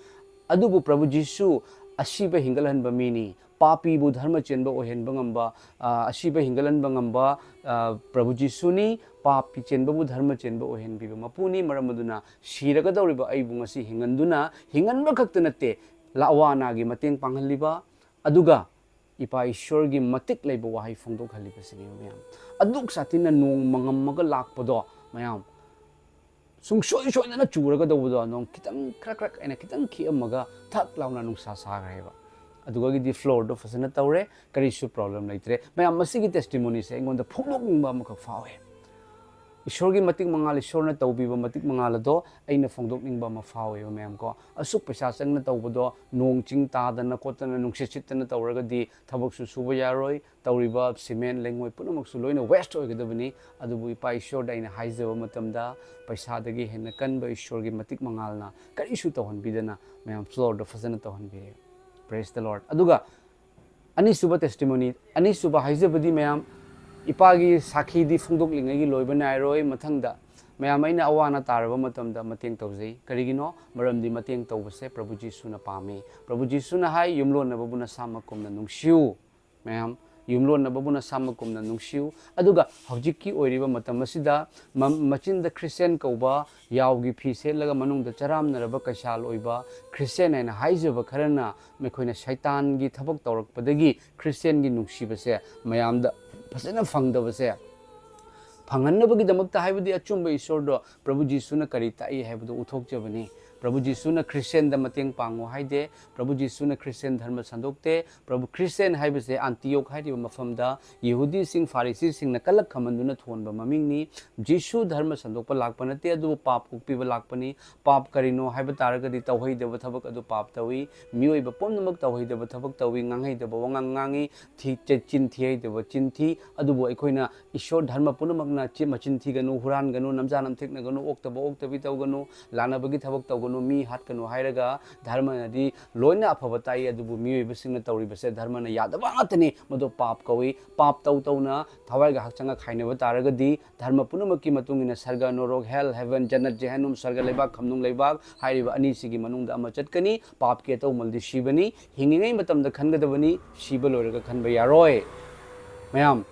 ꯑꯗꯨꯕꯨ ꯄ꯭ꯔꯚꯨ ꯖꯤꯁꯨ ꯑꯁꯤꯕ ꯍꯤꯡꯒꯠꯍꯟꯕ ꯃꯤꯅꯤ, ꯄꯥꯄꯤꯕꯨ ꯙꯔꯃ ꯆꯦꯟꯕ ꯑꯣꯏꯍꯟꯕ ꯉꯝꯕ, ꯑ, ꯑꯁꯤꯕ ꯍꯤꯡꯒꯠꯍꯟꯕ ꯉꯝꯕ, ꯑ, ꯄ꯭ꯔꯚꯨ ꯖꯤꯁꯨꯅꯤ, ꯄꯥꯄꯤ ꯆꯦꯟꯕꯕꯨ ꯙꯔꯃ ꯆꯦꯟꯕ ꯑꯣꯏꯍꯟꯕꯤꯕ ꯃꯄꯨꯅꯤ꯫ ꯃꯔꯝ ꯑꯗꯨꯅ ꯁꯤꯔꯒꯗꯧꯔꯤꯕ ꯑꯩꯕꯨ ꯉꯁꯤ ꯍꯤꯡꯍꯟꯗꯨꯅ, ꯍꯤꯡꯍꯟꯕ ꯈꯛꯇ ꯅꯠꯇꯦ, ꯂ-, ꯑꯋꯥ ꯑꯅꯥꯒꯤ ꯃꯇꯦꯡ ꯄꯥꯡꯍꯜꯂꯤꯕ, ꯑꯗꯨꯒ ꯏꯄꯥ ꯏꯁꯣꯔꯒꯤ ꯃꯇꯤꯛ ꯂꯩꯕ ꯋꯥꯍꯩ ꯐꯣꯡꯗꯣꯛꯍꯜꯂꯤꯕꯁꯤꯅꯦꯕ, ꯃꯌꯥꯝ꯫ ꯑꯗꯨꯛ ꯁꯥꯊꯤꯅ ꯅꯣꯡ ꯃꯪꯉꯝꯃꯒ ꯂꯥꯛꯄꯗꯣ, ꯃꯌꯥꯝ, ꯁꯨꯡꯁꯣꯏ ꯁꯣꯏꯗꯅ ꯆꯨꯔꯒꯗꯧꯕꯗꯣ, ꯅꯣꯡ ꯈꯤꯇꯪ ꯈꯔ ꯈꯔ ꯑꯩꯅ ꯈꯤꯇꯪ ꯈꯤꯛꯑꯝꯃꯒ ꯊꯛ ꯂꯥꯎꯅ ꯅꯨꯡꯁꯥ ꯁꯥꯈ꯭ꯔꯦꯕ꯫ ꯑꯗꯨꯗꯒꯤꯗꯤ ꯐ꯭ꯂꯣꯔꯗꯣ ꯐꯖꯅ ꯇꯧꯔꯦ, ꯀꯔꯤꯁꯨ ꯄ꯭ꯔꯣꯕ꯭ꯂꯦꯝ ꯂꯩꯇ꯭ꯔꯦ꯫ ꯃꯌꯥꯝ, ꯃꯁꯤꯒꯤ ꯇꯦꯁꯇꯤꯃꯣꯅꯤꯁꯦ ꯑꯩꯉꯣꯟꯗ ꯐꯣꯡꯗꯣꯛꯅꯤꯡꯕ ꯑꯃꯈꯛ ꯐꯥꯎꯋꯦ꯫ ꯏꯁꯣꯔꯒꯤ ꯃꯇꯤꯛ ꯃꯉꯥꯜ, ꯏꯁꯣꯔꯅ ꯇꯧꯕꯤꯕ ꯃꯇꯤꯛ ꯃꯉꯥꯜ ꯑꯗꯣ ꯑꯩꯅ ꯐꯣꯡꯗꯣꯛꯅꯤꯡꯕ ꯑꯃ ꯐꯥꯎꯋꯦꯕ, ꯃꯌꯥꯝ ꯀꯣ꯫ ꯑꯁꯨꯛ ꯄꯩꯁꯥ ꯆꯪꯅ ꯇꯧꯕꯗꯣ, ꯅꯣꯡ ꯆꯤꯡ ꯇꯥꯗꯅ ꯈꯣꯠꯇꯅ, ꯅꯨꯡꯁꯤꯠ ꯁꯤꯠꯇꯅ ꯇꯧꯔꯒꯗꯤ ꯊꯕꯛꯁꯨ ꯁꯨꯕ ꯌꯥꯔꯣꯏ, ꯇꯧꯔꯤꯕ ꯁꯤꯃꯦꯟ ꯂꯩꯉꯣꯏ ꯄꯨꯝꯅꯃꯛꯁꯨ ꯂꯣꯏꯅ ꯋꯦꯁ ꯑꯣꯏꯒꯗꯕꯅꯤ꯫ ꯑꯗꯨꯕꯨ ꯏꯄꯥ ꯏꯁꯣꯔꯗ ꯑꯩꯅ ꯍꯥꯏꯖꯕ ꯃꯇꯝꯗ, ꯄꯩꯁꯥꯗꯒꯤ ꯍꯦꯟꯅ ꯀꯟꯕ ꯏꯁꯣꯔꯒꯤ ꯃꯇꯤꯛ ꯃꯉꯥꯜꯅ ꯀꯔꯤꯁꯨ ꯇꯧꯍꯟꯕꯤꯗꯅ, ꯃꯌꯥꯝ, ꯐ꯭ꯂꯣꯔꯗꯣ ꯐꯖꯅ ꯇꯧꯍꯟꯕꯤꯔꯦ꯫ Praise the Lord. ꯑꯗꯨꯒ ꯑꯅꯤꯁꯨꯕ ꯇꯦꯁꯇꯤꯃꯣꯅꯤ, ꯑꯅꯤꯁꯨꯕ ꯍꯥꯏꯖꯕꯗꯤ, ꯃꯌꯥꯝ, ꯏꯄꯥꯒꯤ ꯁꯥꯈꯤꯗꯤ ꯐꯣꯡꯗꯣꯛꯂꯤꯉꯩꯒꯤ ꯂꯣꯏꯕ ꯅꯥꯏꯔꯣꯏ꯫ ꯃꯊꯪꯗ, ꯃꯌꯥꯝ, ꯑꯩꯅ ꯑꯋꯥ ꯑꯅꯥ ꯇꯥꯔꯕ ꯃꯇꯝꯗ ꯃꯇꯦꯡ ꯇꯧꯖꯩ꯫ ꯀꯔꯤꯒꯤꯅꯣ? ꯃꯔꯝꯗꯤ ꯃꯇꯦꯡ ꯇꯧꯕꯁꯦ ꯄ꯭ꯔꯚꯨ ꯖꯤꯁꯨꯅ ꯄꯥꯝꯃꯤ꯫ ꯄ꯭ꯔꯚꯨ ꯖꯤꯁꯨꯅ ꯍꯥꯏ, "ꯌꯨꯝꯂꯣꯟꯅꯕꯕꯨ ꯅꯁꯥꯃꯛ ꯀꯨꯝꯅ ꯅꯨꯡꯁꯤꯌꯨ"꯫ ꯃꯌꯥꯝ, ꯌꯨꯝꯂꯣꯟꯅꯕꯕꯨ ꯅꯁꯥꯃꯛ ꯀꯨꯝꯅ ꯅꯨꯡꯁꯤꯌꯨ꯫ ꯑꯗꯨꯒ ꯍꯧꯖꯤꯛꯀꯤ ꯑꯣꯏꯔꯤꯕ ꯃꯇꯝ ꯑꯁꯤꯗ ꯃ-, ꯃꯆꯤꯟꯗ ꯈ꯭ꯔꯤꯁꯇꯤꯌꯥꯟ ꯀꯧꯕ, ꯌꯥꯎꯒꯤ ꯐꯤ ꯁꯦꯠꯂꯒ ꯃꯅꯨꯡꯗ ꯆꯔꯥꯝꯅꯔꯕ ꯀꯩꯁꯥꯜ ꯑꯣꯏꯕ ꯈ꯭ꯔꯤꯁꯇꯤꯌꯥꯟ ꯍꯥꯏꯅ ꯍꯥꯏꯖꯕ ꯈꯔꯅ ꯃꯈꯣꯏꯅ ꯁꯩꯇꯥꯟꯒꯤ ꯊꯕꯛ ꯇꯧꯔꯛꯄꯗꯒꯤ ꯈ꯭ꯔꯤꯁꯇꯤꯌꯥꯟꯒꯤ ꯅꯨꯡꯁꯤꯕꯁꯦ ꯃꯌꯥꯝꯗ ꯐꯖꯅ ꯐꯪꯗꯕꯁꯦ, ꯐꯪꯍꯟꯅꯕꯒꯤꯗꯃꯛꯇ, ꯍꯥꯏꯕꯗꯤ ꯑꯆꯨꯝꯕ ꯏꯁꯣꯔꯗꯣ ꯄ꯭ꯔꯚꯨ ꯖꯤꯁꯨꯅ ꯀꯔꯤ ꯇꯥꯛꯏ ꯍꯥꯏꯕꯗꯨ ꯎꯠꯊꯣꯛꯆꯕꯅꯤ꯫ ꯄ꯭ꯔꯚꯨ ꯖꯤꯁꯨꯅ ꯈ꯭ꯔꯤꯁꯇꯦꯟꯗ ꯃꯇꯦꯡ ꯄꯥꯡꯉꯨ ꯍꯥꯏꯗꯦ꯫ ꯄ꯭ꯔꯚꯨ ꯖꯤꯁꯨꯅ ꯈ꯭ꯔꯤꯁꯇꯦꯟ ꯙꯔꯃ ꯁꯟꯗꯣꯛꯇꯦ꯫ ꯄ꯭ꯔꯚꯨ ꯈ꯭ꯔꯤꯁꯇꯦꯟ ꯍꯥꯏꯕꯁꯦ ꯑꯟꯇꯤꯌꯣꯛ ꯍꯥꯏꯔꯤꯕ ꯃꯐꯝꯗ ꯌꯦꯍꯨꯗꯤꯁꯤꯡ, ꯐꯥꯔꯤꯁꯤꯁꯤꯡꯅ ꯀꯂꯛ ꯈꯝꯍꯟꯗꯨꯅ ꯊꯣꯟꯕ ꯃꯃꯤꯡꯅꯤ꯫ ꯖꯤꯁꯨ ꯙꯔꯃ ꯁꯟꯗꯣꯛꯄ ꯂꯥꯛꯄ ꯅꯠꯇꯦ, ꯑꯗꯨꯕꯨ ꯄꯥꯞ ꯀꯣꯛꯄꯤꯕ ꯂꯥꯛꯄꯅꯤ꯫ ꯄꯥꯞ ꯀꯔꯤꯅꯣ ꯍꯥꯏꯕ ꯇꯥꯔꯒꯗꯤ ꯇꯧꯍꯩꯗꯕ ꯊꯕꯛ ꯑꯗꯨ ꯄꯥꯞ ꯇꯧꯏ꯫ ꯃꯤꯑꯣꯏꯕ ꯄꯨꯝꯅꯃꯛ ꯇꯧꯍꯩꯗꯕ ꯊꯕꯛ ꯇꯧꯏ, ꯉꯥꯡꯍꯩꯗꯕ ꯋꯥꯉꯥꯡ ꯉꯥꯡꯏ, ꯊꯤ-, ꯆ-, ꯆꯤꯟ ꯊꯤꯍꯩꯗꯕ ꯆꯤꯟ ꯊꯤ꯫ ꯑꯗꯨꯕꯨ ꯑꯩꯈꯣꯏꯅ ꯏꯁꯣꯔ ꯙꯔꯃ ꯄꯨꯝꯅꯃꯛꯅ ꯆꯤ-, ꯃꯆꯤꯟ ꯊꯤꯒꯅꯨ, ꯍꯨꯔꯥꯟꯒꯅꯨ, ꯅꯝꯖꯥ ꯅꯝꯊꯦꯛꯅꯒꯅꯨ, ꯑꯣꯛꯇꯕ ꯑꯣꯛꯇꯕꯤ ꯇꯧꯒꯅꯨ, ꯂꯥꯟꯅꯕꯒꯤ ꯊꯕꯛ ꯇꯧꯒꯅꯨ, ꯃꯤ ꯍꯥꯠꯀꯅꯨ ꯍꯥꯏꯔꯒ ꯙꯔꯃꯅꯗꯤ ꯂꯣꯏꯅ ꯑꯐꯕ ꯇꯥꯛꯏ, ꯑꯗꯨꯕꯨ ꯃꯤꯑꯣꯏꯕꯁꯤꯡꯅ ꯇꯧꯔꯤꯕꯁꯦ ꯙꯔꯃꯅ ꯌꯥꯗꯕ ꯉꯥꯛꯇꯅꯤ꯫ ꯃꯗꯨ ꯄꯥꯞ ꯀꯧꯏ꯫ ꯄꯥꯞ ꯇꯧ ꯇꯧꯅ ꯊꯋꯥꯏꯒ ꯍꯛꯆꯥꯡꯒ ꯈꯥꯏꯅꯕ ꯇꯥꯔꯒꯗꯤ ꯙꯔꯃ ꯄꯨꯝꯅꯃꯛꯀꯤ ꯃꯇꯨꯡ ꯏꯟꯅ ꯁꯔꯒ, ꯅꯣꯔꯣꯛ, ꯍꯦꯜ, ꯍꯦꯚꯦꯟ, ꯖꯟꯅꯠ, ꯖꯦꯍꯦꯟꯅꯨꯝ, ꯁꯔꯒ ꯂꯩꯕꯥꯛ, ꯈꯝꯅꯨꯡ ꯂꯩꯕꯥꯛ ꯍꯥꯏꯔꯤꯕ ꯑꯅꯤꯁꯤꯒꯤ ꯃꯅꯨꯡꯗ ꯑꯃ ꯆꯠꯀꯅꯤ꯫ ꯄꯥꯞꯀꯤ ꯑꯇꯧꯃꯜꯗꯤ ꯁꯤꯕꯅꯤ꯫ ꯍꯤꯡꯉꯤꯉꯩ ꯃꯇꯝꯗ ꯈꯟꯒꯗꯕꯅꯤ, ꯁꯤꯕ ꯂꯣꯏꯔꯒ ꯈꯟꯕ ꯌꯥꯔꯣꯏ꯫ ꯃꯌꯥꯝ,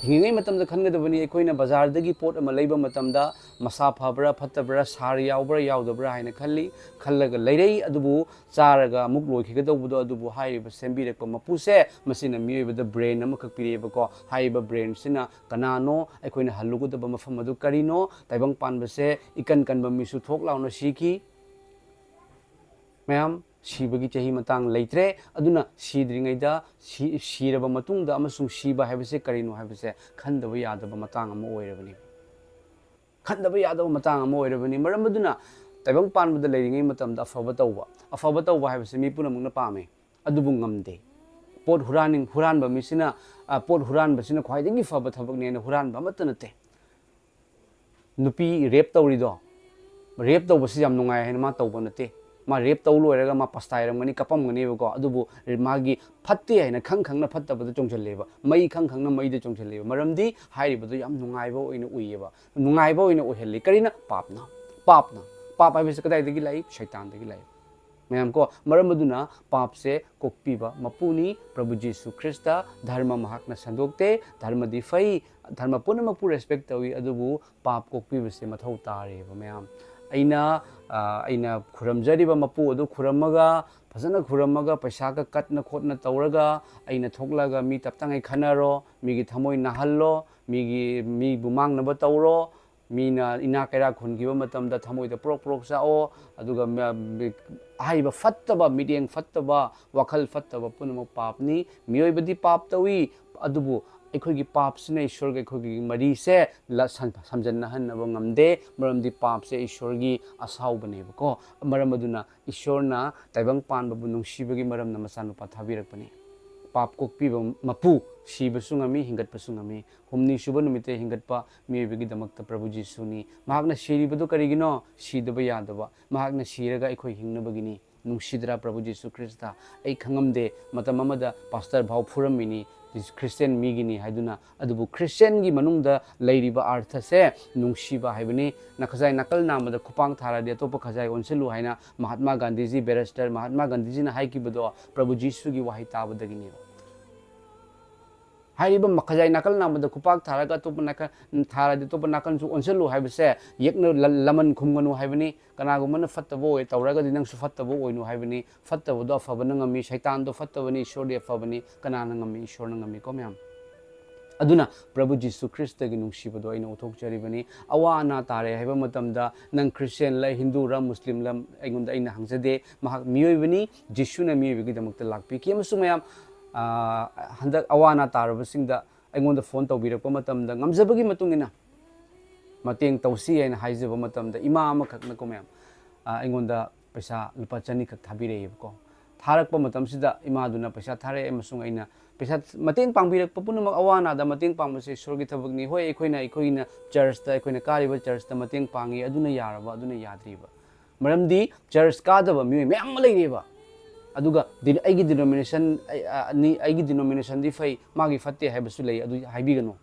ꯍꯤꯡꯉꯤꯉꯩ ꯃꯇꯝꯗ ꯈꯟꯒꯗꯕꯅꯤ꯫ ꯑꯩꯈꯣꯏꯅ ꯕꯖꯥꯔꯗꯒꯤ ꯄꯣꯠ ꯑꯃ ꯂꯩꯕ ꯃꯇꯝꯗ ꯃꯁꯥ ꯐꯕ꯭ꯔꯥ ꯐꯠꯇꯕ꯭ꯔꯥ, ꯁꯥꯔ ꯌꯥꯎꯕ꯭ꯔꯥ ꯌꯥꯎꯗꯕ꯭ꯔꯥ ꯍꯥꯏꯅ ꯈꯜꯂꯤ꯫ ꯈꯜꯂꯒ ꯂꯩꯔꯩ, ꯑꯗꯨꯕꯨ ꯆꯥꯔꯒ ꯑꯃꯨꯛ ꯂꯣꯏꯈꯤꯒꯗꯧꯕꯗꯣ, ꯑꯗꯨꯕꯨ ꯍꯥꯏꯔꯤꯕ ꯁꯦꯝꯕꯤꯔꯛꯄ ꯃꯄꯨꯁꯦ, ꯃꯁꯤꯅ ꯃꯤꯑꯣꯏꯕꯗ ꯕ꯭ꯔꯦꯟ ꯑꯃꯈꯛ ꯄꯤꯔꯛꯑꯦꯕꯀꯣ꯫ ꯍꯥꯏꯔꯤꯕ ꯕ꯭ꯔꯦꯟꯁꯤꯅ ꯀꯅꯥꯅꯣ? ꯑꯩꯈꯣꯏꯅ ꯍꯜꯂꯨꯒꯗꯕ ꯃꯐꯝ ꯑꯗꯨ ꯀꯔꯤꯅꯣ? ꯇꯥꯏꯕꯪ ꯄꯥꯟꯕꯁꯦ ꯏꯀꯟ ꯀꯟꯕ ꯃꯤꯁꯨ ꯊꯣꯛ ꯂꯥꯎꯅ ꯁꯤꯈꯤ꯫ ꯃꯌꯥꯝ, ꯁꯤꯕꯒꯤ ꯆꯍꯤ ꯃꯇꯥꯡ ꯂꯩꯇ꯭ꯔꯦ꯫ ꯑꯗꯨꯅ ꯁꯤꯗ꯭ꯔꯤꯉꯩꯗ, ꯁꯤ-, ꯁꯤꯔꯕ ꯃꯇꯨꯡꯗ ꯑꯃꯁꯨꯡ ꯁꯤꯕ ꯍꯥꯏꯕꯁꯦ ꯀꯔꯤꯅꯣ ꯍꯥꯏꯕꯁꯦ ꯈꯟꯗꯕ ꯌꯥꯗꯕ ꯃꯇꯥꯡ ꯑꯃ ꯑꯣꯏꯔꯕꯅꯤ꯫ ꯈꯟꯗꯕ ꯌꯥꯗꯕ ꯃꯇꯥꯡ ꯑꯃ ꯑꯣꯏꯔꯕꯅꯤ꯫ ꯃꯔꯝ ꯑꯗꯨꯅ ꯇꯥꯏꯕꯪ ꯄꯥꯟꯕꯗ ꯂꯩꯔꯤꯉꯩ ꯃꯇꯝꯗ ꯑꯐꯕ ꯇꯧꯕ, ꯑꯐꯕ ꯇꯧꯕ ꯍꯥꯏꯕꯁꯤ ꯃꯤ ꯄꯨꯝꯅꯃꯛꯅ ꯄꯥꯝꯃꯤ, ꯑꯗꯨꯕꯨ ꯉꯝꯗꯦ꯫ ꯄꯣꯠ ꯍꯨꯔꯥꯟꯅꯤꯡ-, ꯍꯨꯔꯥꯟꯕ ꯃꯤꯁꯤꯅ, ꯑ, ꯄꯣꯠ ꯍꯨꯔꯥꯟꯕꯁꯤꯅ ꯈ꯭ꯋꯥꯏꯗꯒꯤ ꯐꯕ ꯊꯕꯛꯅꯦꯅ ꯍꯨꯔꯥꯟꯕ ꯑꯃꯠꯇ ꯅꯠꯇꯦ꯫ ꯅꯨꯄꯤ ꯔꯦꯞ ꯇꯧꯔꯤꯗꯣ, ꯔꯦꯞ ꯇꯧꯕꯁꯤ ꯌꯥꯝ ꯅꯨꯡꯉꯥꯏ ꯍꯥꯏꯅ ꯃꯥ ꯇꯧꯕ ꯅꯠꯇꯦ꯫ ꯃꯥ ꯔꯦꯞ ꯇꯧ ꯂꯣꯏꯔꯒ ꯃꯥ ꯄꯁꯇꯥꯏꯔꯝꯒꯅꯤ, ꯀꯞꯄꯝꯒꯅꯦꯕꯀꯣ꯫ ꯑꯗꯨꯕꯨ ꯃꯥꯒꯤ ꯐꯠꯇꯦ ꯍꯥꯏꯅ ꯈꯪ ꯈꯪꯅ ꯐꯠꯇꯕꯗ ꯆꯣꯡꯁꯤꯜꯂꯦꯕ, ꯃꯩ ꯈꯪ ꯈꯪꯅ ꯃꯩꯗ ꯆꯣꯡꯁꯤꯜꯂꯦꯕ꯫ ꯃꯔꯝꯗꯤ ꯍꯥꯏꯔꯤꯕꯗꯣ ꯌꯥꯝ ꯅꯨꯡꯉꯥꯏꯕ ꯑꯣꯏꯅ ꯎꯏꯌꯦꯕ, ꯅꯨꯡꯉꯥꯏꯕ ꯑꯣꯏꯅ ꯑꯣꯏꯍꯜꯂꯤ꯫ ꯀꯔꯤꯅ? ꯄꯥꯞꯅ꯫ ꯄꯥꯞꯅ꯫ ꯄꯥꯞ ꯍꯥꯏꯕꯁꯤ ꯀꯗꯥꯏꯗꯒꯤ ꯂꯥꯛꯏ? ꯁꯩꯇꯥꯟꯗꯒꯤ ꯂꯥꯛꯏ꯫ ꯃꯌꯥꯝ ꯀꯣ, ꯃꯔꯝ ꯑꯗꯨꯅ ꯄꯥꯞꯁꯦ ꯀꯣꯛꯄꯤꯕ ꯃꯄꯨꯅꯤ ꯄ꯭ꯔꯚꯨ ꯖꯤꯁꯨ ꯈ꯭ꯔꯤꯁꯇ꯫ ꯙꯔꯃ ꯃꯍꯥꯛꯅ ꯁꯟꯗꯣꯛꯇꯦ꯫ ꯙꯔꯃꯗꯤ ꯐꯩ, ꯙꯔꯃ ꯄꯨꯝꯅꯃꯛꯄꯨ ꯔꯦꯁꯄꯦꯛ ꯇꯧꯏ, ꯑꯗꯨꯕꯨ ꯄꯥꯞ ꯀꯣꯛꯄꯤꯕꯁꯦ ꯃꯊꯧ ꯇꯥꯔꯦꯕ ꯃꯌꯥꯝ꯫ ꯑꯩꯅ, ꯑ, ꯑꯩꯅ ꯈꯨꯔꯝꯖꯔꯤꯕ ꯃꯄꯨ ꯑꯗꯨ ꯈꯨꯔꯝꯃꯒ, ꯐꯖꯅ ꯈꯨꯔꯝꯃꯒ, ꯄꯩꯁꯥꯒ ꯀꯠꯅ ꯈꯣꯠꯅ ꯇꯧꯔꯒ, ꯑꯩꯅ ꯊꯣꯛꯂꯒ ꯃꯤ ꯇꯞꯇꯉꯩ ꯈꯟꯅꯔꯣ, ꯃꯤꯒꯤ ꯊꯃꯣꯏ ꯅꯥꯍꯜꯂꯣ, ꯃꯤꯒꯤ, ꯃꯤꯕꯨ ꯃꯥꯡꯅꯕ ꯇꯧꯔꯣ, ꯃꯤꯅ ꯏꯅꯥ ꯀꯩꯔꯥꯛ ꯈꯨꯟꯈꯤꯕ ꯃꯇꯝꯗ ꯊꯃꯣꯏꯗ ꯄ꯭ꯔꯣꯛ ꯄ꯭ꯔꯣꯛ ꯆꯥꯛꯑꯣ, ꯑꯗꯨꯒ ꯃ-, ꯃꯤ-, ꯑꯍꯩꯕ ꯐꯠꯇꯕ, ꯃꯤꯠꯌꯦꯡ ꯐꯠꯇꯕ, ꯋꯥꯈꯜ ꯐꯠꯇꯕ ꯄꯨꯝꯅꯃꯛ ꯄꯥꯞꯅꯤ꯫ ꯃꯤꯑꯣꯏꯕꯗꯤ ꯄꯥꯞ ꯇꯧꯏ, ꯑꯗꯨꯕꯨ ꯑꯩꯈꯣꯏꯒꯤ ꯄꯥꯞꯁꯤꯅ ꯏꯁꯣꯔꯒ ꯑꯩꯈꯣꯏꯒꯤ ꯃꯔꯤꯁꯦ ꯂ-, ꯁꯝ-, ꯁꯝꯖꯟꯅꯍꯟꯅꯕ ꯉꯝꯗꯦ, ꯃꯔꯝꯗꯤ ꯄꯥꯞꯁꯦ ꯏꯁꯣꯔꯒꯤ ꯑꯁꯥꯎꯕꯅꯦꯕꯀꯣ꯫ ꯃꯔꯝ ꯑꯗꯨꯅ ꯏꯁꯣꯔꯅ ꯇꯥꯏꯕꯪ ꯄꯥꯟꯕꯕꯨ ꯅꯨꯡꯁꯤꯕꯒꯤ ꯃꯔꯝꯅ ꯃꯆꯥꯅꯨꯄꯥ ꯊꯥꯕꯤꯔꯛꯄꯅꯤ꯫ ꯄꯥꯞ ꯀꯣꯛꯄꯤꯕ ꯃꯄꯨ, ꯁꯤꯕꯁꯨ ꯉꯝꯃꯤ, ꯍꯤꯡꯒꯠꯄꯁꯨ ꯉꯝꯃꯤ꯫ ꯍꯨꯝꯅꯤ ꯁꯨꯕ ꯅꯨꯃꯤꯠꯇ ꯍꯤꯡꯒꯠꯄ ꯃꯤꯑꯣꯏꯕꯒꯤꯗꯃꯛꯇ ꯄ꯭ꯔꯚꯨ ꯖꯤꯁꯨꯅꯤ꯫ ꯃꯍꯥꯛꯅ ꯁꯤꯔꯤꯕꯗꯨ ꯀꯔꯤꯒꯤꯅꯣ? ꯁꯤꯗꯕ ꯌꯥꯗꯕ꯫ ꯃꯍꯥꯛꯅ ꯁꯤꯔꯒ ꯑꯩꯈꯣꯏ ꯍꯤꯡꯅꯕꯒꯤꯅꯤ꯫ ꯅꯨꯡꯁꯤꯗ꯭ꯔꯥ ꯄ꯭ꯔꯚꯨ ꯖꯤꯁꯨ ꯈ꯭ꯔꯤꯁꯇ? ꯑꯩ ꯈꯪꯉꯝꯗꯦ, ꯃꯇꯝ ꯑꯃꯗ ꯄꯥꯁꯇꯔ ꯐꯥꯎ ꯐꯨꯔꯝꯃꯤꯅꯤ, ꯈ꯭ꯔꯤꯁꯇꯤꯌꯥꯟ ꯃꯤꯒꯤꯅꯤ ꯍꯥꯏꯗꯨꯅ꯫ ꯑꯗꯨꯕꯨ ꯈ꯭ꯔꯤꯁꯇꯤꯌꯥꯟꯒꯤ ꯃꯅꯨꯡꯗ ꯂꯩꯔꯤꯕ ꯑꯥꯔꯊꯁꯦ ꯅꯨꯡꯁꯤꯕ ꯍꯥꯏꯕꯅꯤ꯫ ꯅꯈꯖꯥꯏ ꯅꯥꯀꯜ ꯅꯥꯝꯃꯗ ꯈꯨꯄꯥꯡ ꯊꯥꯔꯗꯤ ꯑꯇꯣꯞꯄ ꯈꯖꯥꯏ ꯑꯣꯟꯁꯤꯜꯂꯨ ꯍꯥꯏꯅ ꯃꯍꯥꯠꯃꯥ ꯒꯥꯟꯙꯤꯖꯤ, ꯕꯦꯔꯤꯁꯇꯔ ꯃꯍꯥꯠꯃꯥ ꯒꯥꯟꯙꯤꯖꯤꯅ ꯍꯥꯏꯈꯤꯕꯗꯣ ꯄ꯭ꯔꯚꯨ ꯖꯤꯁꯨꯒꯤ ꯋꯥꯍꯩ ꯇꯥꯕꯗꯒꯤꯅꯦꯕ꯫ ꯍꯥꯏꯔꯤꯕ ꯃꯈꯖꯥꯏ ꯅꯥꯀꯜ ꯅꯥꯝꯃꯗ ꯈꯨꯄꯥꯛ ꯊꯥꯔꯒ ꯑꯇꯣꯞꯄ ꯅꯥꯀꯜ ꯊꯥꯔꯗꯤ ꯑꯇꯣꯞꯄ ꯅꯥꯀꯜꯁꯨ ꯑꯣꯟꯁꯤꯜꯂꯨ ꯍꯥꯏꯕꯁꯦ ꯌꯦꯛꯅ ꯂ-, ꯂꯃꯟ ꯈꯨꯝꯒꯅꯨ ꯍꯥꯏꯕꯅꯤ꯫ ꯀꯅꯥꯒꯨꯝꯕꯅ ꯐꯠꯇꯕ ꯑꯣꯏ ꯇꯧꯔꯒꯗꯤ ꯅꯪꯁꯨ ꯐꯠꯇꯕ ꯑꯣꯏꯅꯨ ꯍꯥꯏꯕꯅꯤ꯫ ꯐꯠꯇꯕꯗꯣ ꯑꯐꯕꯅ ꯉꯝꯃꯤ, ꯁꯩꯇꯥꯟꯗꯣ ꯐꯠꯇꯕꯅꯤ, ꯏꯁꯣꯔꯗꯤ ꯑꯐꯕꯅꯤ꯫ ꯀꯅꯥꯅ ꯉꯝꯃꯤ? ꯏꯁꯣꯔꯅ ꯉꯝꯃꯤꯀꯣ ꯃꯌꯥꯝ꯫ ꯑꯗꯨꯅ ꯄ꯭ꯔꯚꯨ ꯖꯤꯁꯨ ꯈ꯭ꯔꯤꯁꯇꯒꯤ ꯅꯨꯡꯁꯤꯕꯗꯣ ꯑꯩꯅ ꯎꯠꯊꯣꯛꯆꯔꯤꯕꯅꯤ꯫ ꯑꯋꯥ ꯑꯅꯥ ꯇꯥꯔꯦ ꯍꯥꯏꯕ ꯃꯇꯝꯗ ꯅꯪ ꯈ꯭ꯔꯤꯁꯇꯤꯌꯥꯟꯂ, ꯍꯤꯟꯗꯨꯔ, ꯃꯨꯁꯂꯤꯝꯂ ꯑꯩꯉꯣꯟꯗ, ꯑꯩꯅ ꯍꯪꯖꯗꯦ꯫ ꯃꯍꯥꯛ ꯃꯤꯑꯣꯏꯕꯅꯤ, ꯖꯤꯁꯨꯅ ꯃꯤꯑꯣꯏꯕꯒꯤꯗꯃꯛꯇ ꯂꯥꯛꯄꯤꯈꯤ꯫ ꯑꯃꯁꯨꯡ ꯃꯌꯥꯝ, ꯑꯥ, ꯍꯟꯗꯛ ꯑꯋꯥ ꯑꯅꯥ ꯇꯥꯔꯕꯁꯤꯡꯗ ꯑꯩꯉꯣꯟꯗ ꯐꯣꯟ ꯇꯧꯕꯤꯔꯛꯄ ꯃꯇꯝꯗ ꯉꯝꯖꯕꯒꯤ ꯃꯇꯨꯡ ꯏꯟꯅ ꯃꯇꯦꯡ ꯇꯧꯁꯤ ꯍꯥꯏꯅ ꯍꯥꯏꯖꯕ ꯃꯇꯝꯗ ꯏꯃꯥ ꯑꯃꯈꯛꯅꯀꯣ ꯃꯌꯥꯝ, ꯑꯥ, ꯑꯩꯉꯣꯟꯗ ꯄꯩꯁꯥ ꯂꯨꯄꯥ ꯆꯅꯤꯈꯛ ꯊꯥꯕꯤꯔꯛꯑꯦꯕꯀꯣ꯫ ꯊꯥꯔꯛꯄ ꯃꯇꯝꯁꯤꯗ ꯏꯃꯥꯗꯨꯅ ꯄꯩꯁꯥ ꯊꯥꯔꯛꯑꯦ ꯑꯃꯁꯨꯡ ꯑꯩꯅ ꯄꯩꯁꯥ ꯃꯇꯦꯡ ꯄꯥꯡꯕꯤꯔꯛꯄ ꯄꯨꯝꯅꯃꯛ, ꯑꯋꯥ ꯑꯅꯥꯗ ꯃꯇꯦꯡ ꯄꯥꯡꯕꯁꯦ ꯏꯁꯣꯔꯒꯤ ꯊꯕꯛꯅꯤ꯫ ꯍꯣꯏ, ꯑꯩꯈꯣꯏꯅ, ꯑꯩꯈꯣꯏꯅ ꯆꯔꯆꯇ, ꯑꯩꯈꯣꯏꯅ ꯀꯥꯔꯤꯕ ꯆꯔꯆꯇ ꯃꯇꯦꯡ ꯄꯥꯡꯉꯤ, ꯑꯗꯨꯅ ꯌꯥꯔꯕ, ꯑꯗꯨꯅ ꯌꯥꯗ꯭ꯔꯤꯕ꯫ ꯃꯔꯝꯗꯤ ꯆꯔꯆ ꯀꯥꯗꯕ ꯃꯤꯑꯣꯏ ꯃꯌꯥꯝ ꯑꯃ ꯂꯩꯔꯤꯑꯕ꯫ ꯑꯗꯨꯒ ꯗꯤ-, ꯑꯩꯒꯤ denomination, ꯑꯩ, ꯑ, ꯑꯅꯤ, ꯑꯩꯒꯤ denominationꯗꯤ ꯐꯩ, ꯃꯥꯒꯤ ꯐꯠꯇꯦ ꯍꯥꯏꯕꯁꯨ ꯂꯩ, ꯑꯗꯨ ꯍꯥꯏꯕꯤꯒꯅꯨ꯫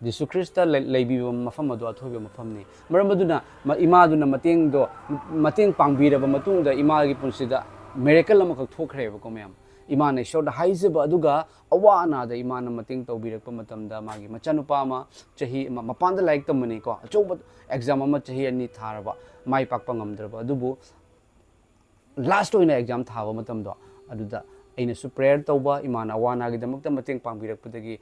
ꯖꯤꯁꯨ ꯈ꯭ꯔꯤꯁꯇ ꯂꯩ-, ꯂꯩꯕꯤꯕ ꯃꯐꯝ ꯑꯗꯨ ꯑꯊꯣꯏꯕ ꯃꯐꯝꯅꯤ꯫ ꯃꯔꯝ ꯑꯗꯨꯅ ꯃ-, ꯏꯃꯥꯗꯨꯅ ꯃꯇꯦꯡꯗꯣ, ꯃꯇꯦꯡ ꯄꯥꯡꯕꯤꯔꯕ ꯃꯇꯨꯡꯗ ꯏꯃꯥꯒꯤ ꯄꯨꯟꯁꯤꯗ miracle ꯑꯃꯈꯛ ꯊꯣꯛꯈ꯭ꯔꯦꯕꯀꯣ ꯃꯌꯥꯝ꯫ ꯏꯃꯥꯅ ꯏꯁꯣꯔꯗ ꯍꯥꯏꯖꯕ ꯑꯗꯨꯒ ꯑꯋꯥ ꯑꯅꯥꯗ ꯏꯃꯥꯅ ꯃꯇꯦꯡ ꯇꯧꯕꯤꯔꯛꯄ ꯃꯇꯝꯗ ꯃꯥꯒꯤ ꯃꯆꯥꯅꯨꯄꯥ ꯑꯃ ꯆꯍꯤ ꯑꯃ ꯃꯄꯥꯟꯗ ꯂꯥꯏꯔꯤꯛ ꯇꯝꯕꯅꯤꯀꯣ, ꯑꯆꯧꯕ exam ꯑꯃ ꯆꯍꯤ ꯑꯅꯤ ꯊꯥꯔꯕ, ꯃꯥꯏ ꯄꯥꯛꯄ ꯉꯝꯗ꯭ꯔꯕ, ꯑꯗꯨꯕꯨ last ꯑꯣꯏꯅ exam ꯊꯥꯕ ꯃꯇꯝꯗꯣ ꯑꯗꯨꯗ ꯑꯩꯅꯁꯨ prayer ꯇꯧꯕ, ꯏꯃꯥꯅ ꯑꯋꯥ ꯑꯅꯥꯒꯤꯗꯃꯛꯇ ꯃꯇꯦꯡ ꯄꯥꯡꯕꯤꯔꯛꯄꯗꯒꯤ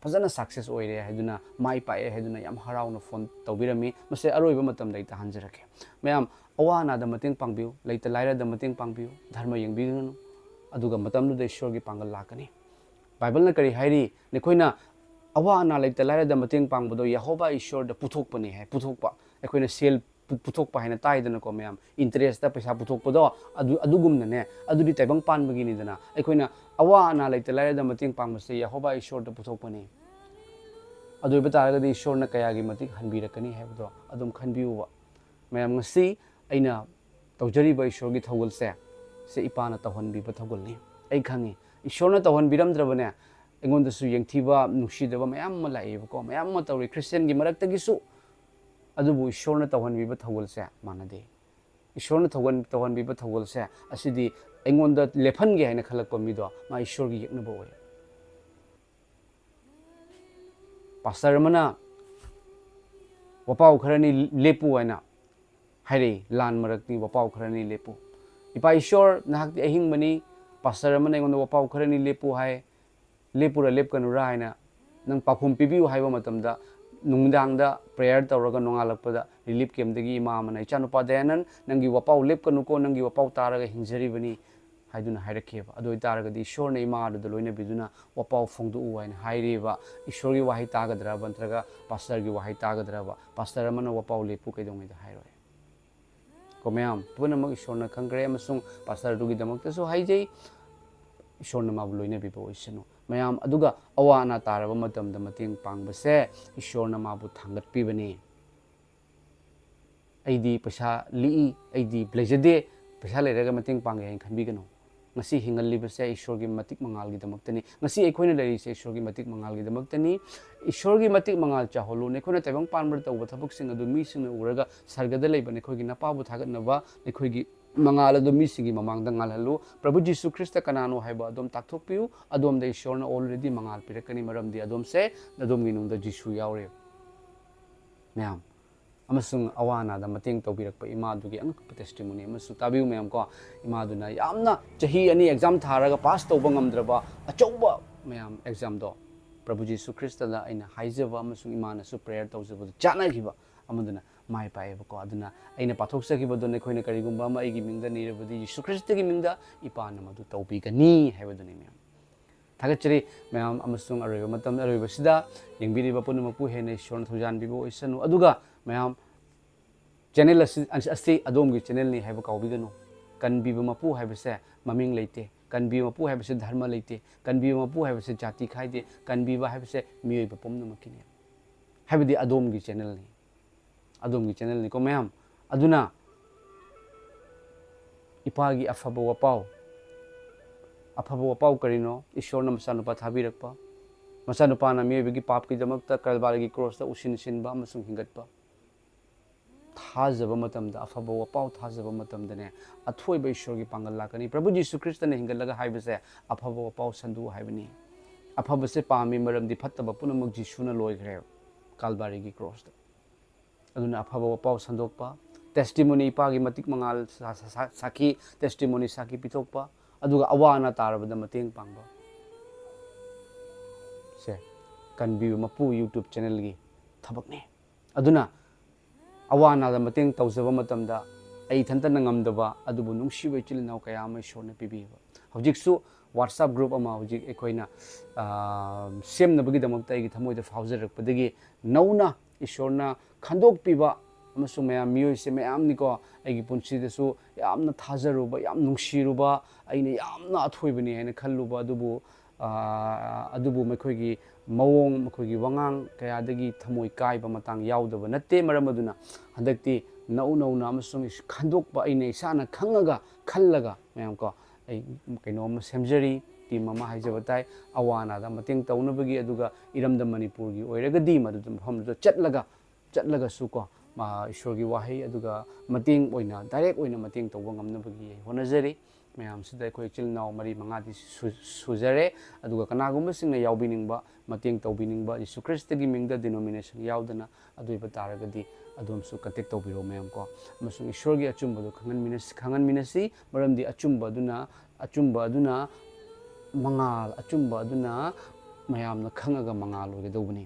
ꯐꯖꯅ ꯁꯛꯁꯦꯁ ꯑꯣꯏꯔꯦ ꯍꯥꯏꯗꯨꯅ, ꯃꯥꯏ ꯄꯥꯛꯑꯦ ꯍꯥꯏꯗꯨꯅ ꯌꯥꯝ ꯍꯔꯥꯎꯅ ꯐꯣꯟ ꯇꯧꯕꯤꯔꯝꯃꯤ꯫ ꯃꯁꯦ ꯑꯔꯣꯏꯕ ꯃꯇꯝꯗ ꯑꯩ ꯇꯥꯍꯟꯖꯔꯛꯀꯦ꯫ ꯃꯌꯥꯝ, ꯑꯋꯥ ꯑꯅꯥꯗ ꯃꯇꯦꯡ ꯄꯥꯡꯕꯤꯌꯨ, ꯂꯩꯇ ꯂꯥꯏꯔꯗ ꯃꯇꯦꯡ ꯄꯥꯡꯕꯤꯌꯨ, ꯙꯔꯃ ꯌꯦꯡꯕꯤꯒꯅꯨ, ꯑꯗꯨꯒ ꯃꯇꯝꯗꯨꯗ ꯏꯁꯣꯔꯒꯤ ꯄꯥꯡꯒꯜ ꯂꯥꯛꯀꯅꯤ꯫ ꯕꯥꯏꯕꯜꯅ ꯀꯔꯤ ꯍꯥꯏꯔꯤ? ꯅꯈꯣꯏꯅ ꯑꯋꯥ ꯑꯅꯥ ꯂꯩꯇ ꯂꯥꯏꯔꯗ ꯃꯇꯦꯡ ꯄꯥꯡꯕꯗꯣ ꯌꯦꯍꯣꯕꯥ ꯏꯁꯣꯔꯗ ꯄꯨꯊꯣꯛꯄꯅꯤ ꯍꯥꯏ꯫ ꯄꯨꯊꯣꯛꯄ, ꯑꯩꯈꯣꯏꯅ ꯁꯦꯜ ꯄꯨ-, ꯄꯨꯊꯣꯛꯄ ꯍꯥꯏꯅ ꯇꯥꯏꯗꯅꯀꯣ ꯃꯌꯥꯝ, ꯏꯟꯇꯔꯦꯁꯇ ꯄꯩꯁꯥ ꯄꯨꯊꯣꯛꯄꯗꯣ, ꯑꯗꯨ, ꯑꯗꯨꯒꯨꯝꯅꯅꯦ, ꯑꯗꯨꯗꯤ ꯇꯥꯏꯕꯪ ꯄꯥꯟꯕꯒꯤꯅꯤꯗꯅ꯫ ꯑꯩꯈꯣꯏꯅ ꯑꯋꯥ ꯑꯅꯥ ꯂꯩꯇ ꯂꯥꯏꯔꯗ ꯃꯇꯦꯡ ꯄꯥꯡꯕꯁꯦ ꯌꯦꯍꯣꯕꯥ ꯏꯁꯣꯔꯗ ꯄꯨꯊꯣꯛꯄꯅꯤ꯫ ꯑꯗꯨ ꯑꯣꯏꯕ ꯇꯥꯔꯒꯗꯤ ꯏꯁꯣꯔꯅ ꯀꯌꯥꯒꯤ ꯃꯇꯤꯛ ꯍꯟꯕꯤꯔꯛꯀꯅꯤ ꯍꯥꯏꯕꯗꯣ ꯑꯗꯨꯝ ꯈꯟꯕꯤꯌꯨꯕ꯫ ꯃꯌꯥꯝ, ꯉꯁꯤ ꯑꯩꯅ ꯇꯧꯖꯔꯤꯕ ꯏꯁꯣꯔꯒꯤ ꯊꯧꯒꯜꯁꯦ, ꯁꯦ ꯏꯄꯥꯅ ꯇꯧꯍꯟꯕꯤꯕ ꯊꯧꯒꯜꯅꯤ꯫ ꯑꯩ ꯈꯪꯉꯤ, ꯏꯁꯣꯔꯅ ꯇꯧꯍꯟꯕꯤꯔꯝꯗ꯭ꯔꯕꯅꯦ, ꯑꯩꯉꯣꯟꯗꯁꯨ ꯌꯦꯡꯊꯤꯕ, ꯅꯨꯡꯁꯤꯗꯕ ꯃꯌꯥꯝ ꯑꯃ ꯂꯥꯛꯑꯦꯕꯀꯣ, ꯃꯌꯥꯝ ꯑꯃ ꯇꯧꯔꯤ ꯈ꯭ꯔꯤꯁꯇꯤꯌꯥꯟꯒꯤ ꯃꯔꯛꯇꯒꯤꯁꯨ꯫ ꯑꯗꯨꯕꯨ ꯏꯁꯣꯔꯅ ꯇꯧꯍꯟꯕꯤꯕ ꯊꯧꯒꯜꯁꯦ ꯃꯥꯟꯅꯗꯦ꯫ ꯏꯁꯣꯔꯅ ꯊꯧꯒꯜ-, ꯇꯧꯍꯟꯕꯤꯕ ꯊꯧꯒꯜꯁꯦ, ꯑꯁꯤꯗꯤ ꯑꯩꯉꯣꯟꯗ ꯂꯦꯞꯍꯟꯒꯦ ꯍꯥꯏꯅ ꯈꯜꯂꯛꯄ ꯃꯤꯗꯣ, ꯃꯥ ꯏꯁꯣꯔꯒꯤ ꯌꯦꯛꯅꯕ ꯑꯣꯏ꯫ ꯄꯥꯁꯇꯔ ꯑꯃꯅ "ꯋꯥꯄꯥꯎ ꯈꯔꯅꯤ ꯂꯦꯞꯄꯨ" ꯍꯥꯏꯅ ꯍꯥꯏꯔꯛꯏ꯫ "ꯂꯥꯟ ꯃꯔꯛꯅꯤ, ꯋꯥꯄꯥꯎ ꯈꯔꯅꯤ ꯂꯦꯞꯄꯨ"꯫ "ꯏꯄꯥ ꯏꯁꯣꯔ, ꯅꯍꯥꯛꯇꯤ ꯑꯍꯤꯡꯕꯅꯤ, ꯄꯥꯁꯇꯔ ꯑꯃꯅ ꯑꯩꯉꯣꯟꯗ ꯋꯥꯄꯥꯎ ꯈꯔꯅꯤ ꯂꯦꯞꯄꯨ ꯍꯥꯏ, ꯂꯦꯞꯄꯨꯔꯥ ꯂꯦꯞꯀꯅꯨꯔꯥ ꯍꯥꯏꯅ ꯅꯪ ꯄꯥꯎꯈꯨꯝ ꯄꯤꯕꯤꯌꯨ" ꯍꯥꯏꯕ ꯃꯇꯝꯗ, ꯅꯨꯃꯤꯗꯥꯡꯗ ꯄ꯭ꯔꯦꯌꯔ ꯇꯧꯔꯒ ꯅꯣꯡꯉꯥꯜꯂꯛꯄꯗ ꯔꯤꯂꯤꯐ ꯀꯦꯝꯗꯒꯤ ꯏꯃꯥ ꯑꯃꯅ, "ꯏꯆꯥꯅꯨꯄꯥ ꯗꯌꯥꯅꯟ, ꯅꯪꯒꯤ ꯋꯥꯄꯥꯎ ꯂꯦꯞꯀꯅꯨꯀꯣ, ꯅꯪꯒꯤ ꯋꯥꯄꯥꯎ ꯇꯥꯔꯒ ꯍꯤꯡꯖꯔꯤꯕꯅꯤ" ꯍꯥꯏꯗꯨꯅ ꯍꯥꯏꯔꯛꯈꯤꯑꯕ꯫ ꯑꯗꯨ ꯑꯣꯏꯇꯥꯔꯒꯗꯤ ꯏꯁꯣꯔꯅ ꯏꯃꯥ ꯑꯗꯨꯗ ꯂꯣꯏꯅꯕꯤꯗꯨꯅ "ꯋꯥꯄꯥꯎ ꯐꯣꯡꯗꯣꯛꯎ" ꯍꯥꯏꯅ ꯍꯥꯏꯔꯤꯕ꯫ ꯏꯁꯣꯔꯒꯤ ꯋꯥꯍꯩ ꯇꯥꯒꯗ꯭ꯔꯕ, ꯅꯠꯇ꯭ꯔꯒ ꯄꯥꯁꯇꯔꯒꯤ ꯋꯥꯍꯩ ꯇꯥꯒꯗ꯭ꯔꯕ? ꯄꯥꯁꯇꯔ ꯑꯃꯅ "ꯋꯥꯄꯥꯎ ꯂꯦꯞꯄꯨ" ꯀꯩꯗꯧꯉꯩꯗ ꯍꯥꯏꯔꯣꯏ? ꯀꯣ ꯃꯌꯥꯝ, ꯄꯨꯝꯅꯃꯛ ꯏꯁꯣꯔꯅ ꯈꯪꯈ꯭ꯔꯦ, ꯑꯃꯁꯨꯡ ꯄꯥꯁꯇꯔꯗꯨꯒꯤꯗꯃꯛꯇꯁꯨ ꯍꯥꯏꯖꯩ, ꯏꯁꯣꯔꯅ ꯃꯥꯕꯨ ꯂꯣꯏꯅꯕꯤꯕ ꯑꯣꯏꯁꯅꯨ꯫ ꯃꯌꯥꯝ, ꯑꯗꯨꯒ ꯑꯋꯥ ꯑꯅꯥ ꯇꯥꯔꯕ ꯃꯇꯝꯗ ꯃꯇꯦꯡ ꯄꯥꯡꯕꯁꯦ ꯏꯁꯣꯔꯅ ꯃꯥꯕꯨ ꯊꯥꯡꯒꯠꯄꯤꯕꯅꯤ꯫ "ꯑꯩꯗꯤ ꯄꯩꯁꯥ ꯂꯤꯛꯏ, ꯑꯩꯗꯤ ꯂꯩꯖꯗꯦ, ꯄꯩꯁꯥ ꯂꯩꯔꯒ ꯃꯇꯦꯡ ꯄꯥꯡꯒꯦ" ꯍꯥꯏꯅ ꯈꯟꯕꯤꯒꯅꯨ꯫ ꯉꯁꯤ ꯍꯤꯡꯍꯜꯂꯤꯕꯁꯦ ꯏꯁꯣꯔꯒꯤ ꯃꯇꯤꯛ ꯃꯉꯥꯜꯒꯤꯗꯃꯛꯇꯅꯤ꯫ ꯉꯁꯤ ꯑꯩꯈꯣꯏꯅ ꯂꯩꯔꯤꯁꯦ ꯏꯁꯣꯔꯒꯤ ꯃꯇꯤꯛ ꯃꯉꯥꯜꯒꯤꯗꯃꯛꯇꯅꯤ꯫ ꯏꯁꯣꯔꯒꯤ ꯃꯇꯤꯛ ꯃꯉꯥꯜ ꯆꯥꯎꯍꯜꯂꯨ꯫ ꯅꯈꯣꯏꯅ ꯇꯥꯏꯕꯪ ꯄꯥꯟꯕꯗ ꯇꯧꯕ ꯊꯕꯛꯁꯤꯡ ꯑꯗꯨ ꯃꯤꯁꯤꯡꯅ ꯎꯔꯒ ꯁꯔꯒꯗ ꯂꯩꯕ ꯅꯈꯣꯏꯒꯤ ꯅꯄꯥꯕꯨ ꯊꯥꯒꯠꯅꯕ ꯅꯈꯣꯏꯒꯤ ꯃꯉꯥꯜ ꯑꯗꯨ ꯃꯤꯁꯤꯡꯒꯤ ꯃꯃꯥꯡꯗ ꯉꯥꯜꯍꯜꯂꯨ꯫ ꯄ꯭ꯔꯚꯨ ꯖꯤꯁꯨ ꯈ꯭ꯔꯤꯁꯇ ꯀꯅꯥꯅꯣ ꯍꯥꯏꯕ ꯑꯗꯣꯝ ꯇꯥꯛꯊꯣꯛꯄꯤꯌꯨ꯫ ꯑꯗꯣꯝꯗ ꯏꯁꯣꯔꯅ already ꯃꯉꯥꯜ ꯄꯤꯔꯛꯀꯅꯤ, ꯃꯔꯝꯗꯤ ꯑꯗꯣꯝꯁꯦ, ꯑꯗꯣꯝꯒꯤ ꯅꯨꯡꯗ ꯖꯤꯁꯨ ꯌꯥꯎꯔꯦ꯫ ꯃꯌꯥꯝ, ꯑꯃꯁꯨꯡ ꯑꯋꯥ ꯑꯅꯥꯗ ꯃꯇꯦꯡ ꯇꯧꯕꯤꯔꯛꯄ ꯏꯃꯥꯗꯨꯒꯤ ꯑꯉꯛꯄ testimony ꯑꯃꯁꯨ ꯇꯥꯕꯤꯌꯨ ꯃꯌꯥꯝ ꯀꯣ꯫ ꯏꯃꯥꯗꯨꯅ ꯌꯥꯝꯅ ꯆꯍꯤ ꯑꯅꯤ exam ꯊꯥꯔꯒ ꯄꯥꯁ ꯇꯧꯕ ꯉꯝꯗ꯭ꯔꯕ ꯑꯆꯧꯕ ꯃꯌꯥꯝ examꯗꯣ, ꯄ꯭ꯔꯚꯨ ꯖꯤꯁꯨ ꯈ꯭ꯔꯤꯁꯇꯗ ꯑꯩꯅ ꯍꯥꯏꯖꯕ ꯑꯃꯁꯨꯡ ꯏꯃꯥꯅꯁꯨ ꯄ꯭ꯔꯦꯌꯔ ꯇꯧꯖꯕꯗꯨ ꯆꯥꯟꯅꯈꯤꯕ ꯑꯃꯗꯨꯅ ꯃꯥꯏ ꯄꯥꯛꯑꯦꯕꯀꯣ꯫ ꯑꯗꯨꯅ ꯑꯩꯅ ꯄꯥꯊꯣꯛꯆꯈꯤꯕꯗꯣ ꯅꯈꯣꯏꯅ ꯀꯔꯤꯒꯨꯝꯕ ꯑꯃ ꯑꯩꯒꯤ ꯃꯤꯡꯗ ꯅꯤꯔꯕꯗꯤ, ꯖꯤꯁꯨ ꯈ꯭ꯔꯤꯁꯇꯒꯤ ꯃꯤꯡꯗ ꯏꯄꯥꯅ ꯃꯗꯨ ꯇꯧꯕꯤꯒꯅꯤ ꯍꯥꯏꯕꯗꯨꯅꯤ, ꯃꯌꯥꯝ꯫ ꯊꯥꯒꯠꯆꯔꯤ, ꯃꯌꯥꯝ, ꯑꯃꯁꯨꯡ ꯑꯔꯣꯏꯕ ꯃꯇꯝ, ꯑꯔꯣꯏꯕꯁꯤꯗ ꯌꯦꯡꯕꯤꯔꯤꯕ ꯄꯨꯝꯅꯃꯛꯄꯨ ꯍꯦꯟꯅ ꯏꯁꯣꯔꯅ ꯊꯧꯖꯥꯟꯕꯤꯕ ꯑꯣꯏꯁꯅꯨ꯫ ꯑꯗꯨꯒ, ꯃꯌꯥꯝ, ꯆꯦꯅꯦꯜ ꯑꯁꯤ, ꯑꯁꯤ ꯑꯗꯣꯝꯒꯤ ꯆꯦꯅꯦꯜꯅꯤ ꯍꯥꯏꯕ ꯀꯥꯎꯕꯤꯒꯅꯨ꯫ ꯀꯟꯕꯤꯕ ꯃꯄꯨ ꯍꯥꯏꯕꯁꯦ ꯃꯃꯤꯡ ꯂꯩꯇꯦ, ꯀꯟꯕꯤꯕ ꯃꯄꯨ ꯍꯥꯏꯕꯁꯦ ꯙꯔꯃ ꯂꯩꯇꯦ, ꯀꯟꯕꯤꯕ ꯃꯄꯨ ꯍꯥꯏꯕꯁꯦ ꯖꯥꯇꯤ ꯈꯥꯏꯗꯦ, ꯀꯟꯕꯤꯕ ꯍꯥꯏꯕꯁꯦ ꯃꯤꯑꯣꯏꯕ ꯄꯨꯝꯅꯃꯛꯀꯤꯅꯤ꯫ ꯍꯥꯏꯕꯗꯤ ꯑꯗꯣꯝꯒꯤ ꯆꯦꯅꯦꯜꯅꯤ, ꯑꯗꯣꯝꯒꯤ ꯆꯦꯅꯦꯜꯅꯤꯀꯣ, ꯃꯌꯥꯝ꯫ ꯑꯗꯨꯅ ꯏꯄꯥꯒꯤ ꯑꯐꯕ ꯋꯥꯄꯥꯎ, ꯑꯐꯕ ꯋꯥꯄꯥꯎ ꯀꯔꯤꯅꯣ? ꯏꯁꯣꯔꯅ ꯃꯆꯥꯅꯨꯄꯥ ꯊꯥꯕꯤꯔꯛꯄ, ꯃꯆꯥꯅꯨꯄꯥꯅ ꯃꯤꯑꯣꯏꯕꯒꯤ ꯄꯥꯞꯀꯤꯗꯃꯛꯇ ꯀꯜꯕꯥꯔꯤꯒꯤ ꯀ꯭ꯔꯣꯁꯇ ꯎꯁꯤꯟ ꯁꯤꯟꯕ ꯑꯃꯁꯨꯡ ꯍꯤꯡꯒꯠꯄ꯫ ꯊꯥꯖꯕ ꯃꯇꯝꯗ, ꯑꯐꯕ ꯋꯥꯄꯥꯎ ꯊꯥꯖꯕ ꯃꯇꯝꯗꯅꯦ, ꯑꯊꯣꯏꯕ ꯏꯁꯣꯔꯒꯤ ꯄꯥꯡꯒꯜ ꯂꯥꯛꯀꯅꯤ꯫ ꯄ꯭ꯔꯚꯨ ꯖꯤꯁꯨ ꯈ꯭ꯔꯤꯁꯇꯅ ꯍꯤꯡꯒꯠꯂꯒ ꯍꯥꯏꯕꯁꯦ, "ꯑꯐꯕ ꯋꯥꯄꯥꯎ ꯁꯟꯗꯣꯛꯎ" ꯍꯥꯏꯕꯅꯤ꯫ ꯑꯐꯕꯁꯦ ꯄꯥꯝꯃꯤ, ꯃꯔꯝꯗꯤ ꯐꯠꯇꯕ ꯄꯨꯝꯅꯃꯛ ꯖꯤꯁꯨꯅ ꯂꯣꯏꯈ꯭ꯔꯦꯕ ꯀꯥꯜꯕꯥꯔꯤꯒꯤ ꯀ꯭ꯔꯣꯁꯇ꯫ ꯑꯗꯨꯅ ꯑꯐꯕ ꯋꯥꯄꯥꯎ ꯁꯟꯗꯣꯛꯄ, ꯇꯦꯁꯇꯤꯃꯣꯅꯤ, ꯏꯄꯥꯒꯤ ꯃꯇꯤꯛ ꯃꯉꯥꯜ ꯁꯥ-, ꯁꯥ-, ꯁꯥ-, ꯁꯥꯈꯤ, ꯇꯦꯁꯇꯤꯃꯣꯅꯤ ꯁꯥꯈꯤ ꯄꯤꯊꯣꯛꯄ, ꯑꯗꯨꯒ ꯑꯋꯥ ꯑꯅꯥ ꯇꯥꯔꯕꯗ ꯃꯇꯦꯡ ꯄꯥꯡꯕ꯫ ꯁꯦ, ꯀꯟꯕꯤꯕ ꯃꯄꯨ YouTube ꯆꯦꯅꯦꯜꯒꯤ ꯊꯕꯛꯅꯤ꯫ ꯑꯗꯨꯅ ꯑꯋꯥ ꯑꯅꯥꯗ ꯃꯇꯦꯡ ꯇꯧꯖꯕ ꯃꯇꯝꯗ ꯑꯩ ꯏꯊꯟꯇꯅ ꯉꯝꯗꯕ ꯑꯗꯨꯕꯨ ꯅꯨꯡꯁꯤꯕ ꯏꯆꯤꯜ ꯏꯅꯥꯎ ꯀꯌꯥ ꯑꯃ ꯏꯁꯣꯔꯅ ꯄꯤꯕꯤꯕ꯫ ꯍꯧꯖꯤꯛꯁꯨ WhatsApp group ꯑꯃ ꯍꯧꯖꯤꯛ ꯑꯩꯈꯣꯏꯅ, ꯑ, ꯁꯦꯝꯅꯕꯒꯤꯗꯃꯛꯇ ꯑꯩꯒꯤ ꯊꯃꯣꯏꯗ ꯐꯥꯎꯖꯔꯛꯄꯗꯒꯤ ꯅꯧꯅ ꯏꯁꯣꯔꯅ ꯈꯟꯗꯣꯛꯄꯤꯕ ꯑꯃꯁꯨꯡ ꯃꯌꯥꯝ, ꯃꯤꯑꯣꯏꯁꯦ ꯃꯌꯥꯝꯅꯤꯀꯣ, ꯑꯩꯒꯤ ꯄꯨꯟꯁꯤꯗꯁꯨ ꯌꯥꯝꯅ ꯊꯥꯖꯔꯨꯕ, ꯌꯥꯝ ꯅꯨꯡꯁꯤꯔꯨꯕ, ꯑꯩꯅ ꯌꯥꯝꯅ ꯑꯊꯣꯏꯕꯅꯤ ꯍꯥꯏꯅ ꯈꯜꯂꯨꯕ ꯑꯗꯨꯕꯨ, ꯑ, ꯑꯗꯨꯕꯨ ꯃꯈꯣꯏꯒꯤ ꯃꯑꯣꯡ, ꯃꯈꯣꯏꯒꯤ ꯋꯥꯉꯥꯡ ꯀꯌꯥꯗꯒꯤ ꯊꯃꯣꯏ ꯀꯥꯏꯕ ꯃꯇꯥꯡ ꯌꯥꯎꯗꯕ ꯅꯠꯇꯦ꯫ ꯃꯔꯝ ꯑꯗꯨꯅ ꯍꯟꯗꯛꯇꯤ ꯅꯧ ꯅꯧꯅ ꯑꯃꯁꯨꯡ ꯈꯟꯗꯣꯛꯄ, ꯑꯩꯅ ꯏꯁꯥꯅ ꯈꯪꯉꯒ, ꯈꯜꯂꯒ, ꯃꯌꯥꯝ ꯀꯣ, ꯑꯩ ꯀꯩꯅꯣ ꯑꯃ ꯁꯦꯝꯖꯔꯤ, ꯇꯤꯝ ꯑꯃ ꯍꯥꯏꯖꯕ ꯇꯥꯏ, ꯑꯋꯥ ꯑꯅꯥꯗ ꯃꯇꯦꯡ ꯇꯧꯅꯕꯒꯤ꯫ ꯑꯗꯨꯒ ꯏꯔꯝꯗꯝ ꯃꯅꯤꯄꯨꯔꯒꯤ ꯑꯣꯏꯔꯒꯗꯤ ꯃꯗꯨꯗ, ꯃꯐꯝꯗꯨꯗ ꯆꯠꯂꯒ, ꯆꯠꯂꯒꯁꯨ ꯀꯣ, ꯃꯥ, ꯏꯁꯣꯔꯒꯤ ꯋꯥꯍꯩ ꯑꯗꯨꯒ ꯃꯇꯦꯡ ꯑꯣꯏꯅ, ꯗꯥꯏꯔꯦꯛ ꯑꯣꯏꯅ ꯃꯇꯦꯡ ꯇꯧꯕ ꯉꯝꯅꯕꯒꯤ ꯑꯩ ꯍꯣꯠꯅꯖꯔꯤ꯫ ꯃꯌꯥꯝꯁꯤꯗ ꯑꯩꯈꯣꯏ ꯏꯆꯤꯜ ꯏꯅꯥꯎ ꯃꯔꯤ ꯃꯉꯥꯗꯤ ꯁꯨ-, ꯁꯨꯖꯔꯦ꯫ ꯑꯗꯨꯒ ꯀꯅꯥꯒꯨꯝꯕꯁꯤꯡꯅ ꯌꯥꯎꯕꯤꯅꯤꯡꯕ, ꯃꯇꯦꯡ ꯇꯧꯕꯤꯅꯤꯡꯕ, ꯖꯤꯁꯨ ꯈ꯭ꯔꯤꯁꯇꯒꯤ ꯃꯤꯡꯗ ꯗꯤꯅꯣꯃꯤꯅꯦꯁꯟ ꯌꯥꯎꯗꯅ ꯑꯗꯨ ꯑꯣꯏꯕ ꯇꯥꯔꯒꯗꯤ ꯑꯗꯣꯝꯁꯨ ꯀꯟꯇꯦꯛ ꯇꯧꯕꯤꯔꯛꯑꯣ, ꯃꯌꯥꯝ ꯀꯣ꯫ ꯑꯃꯁꯨꯡ ꯏꯁꯣꯔꯒꯤ ꯑꯆꯨꯝꯕꯗꯨ ꯈꯪꯍꯟꯃꯤꯟꯅꯁꯤ, ꯈꯪꯍꯟꯃꯤꯟꯅꯁꯤ, ꯃꯔꯝꯗꯤ ꯑꯆꯨꯝꯕ ꯑꯗꯨꯅ, ꯑꯆꯨꯝꯕ ꯑꯗꯨꯅ ꯃꯉꯥꯜ, ꯑꯆꯨꯝꯕ ꯑꯗꯨꯅ ꯃꯌꯥꯝꯅ ꯈꯪꯉꯒ ꯃꯉꯥꯜ ꯑꯣꯏꯒꯗꯧꯕꯅꯤ꯫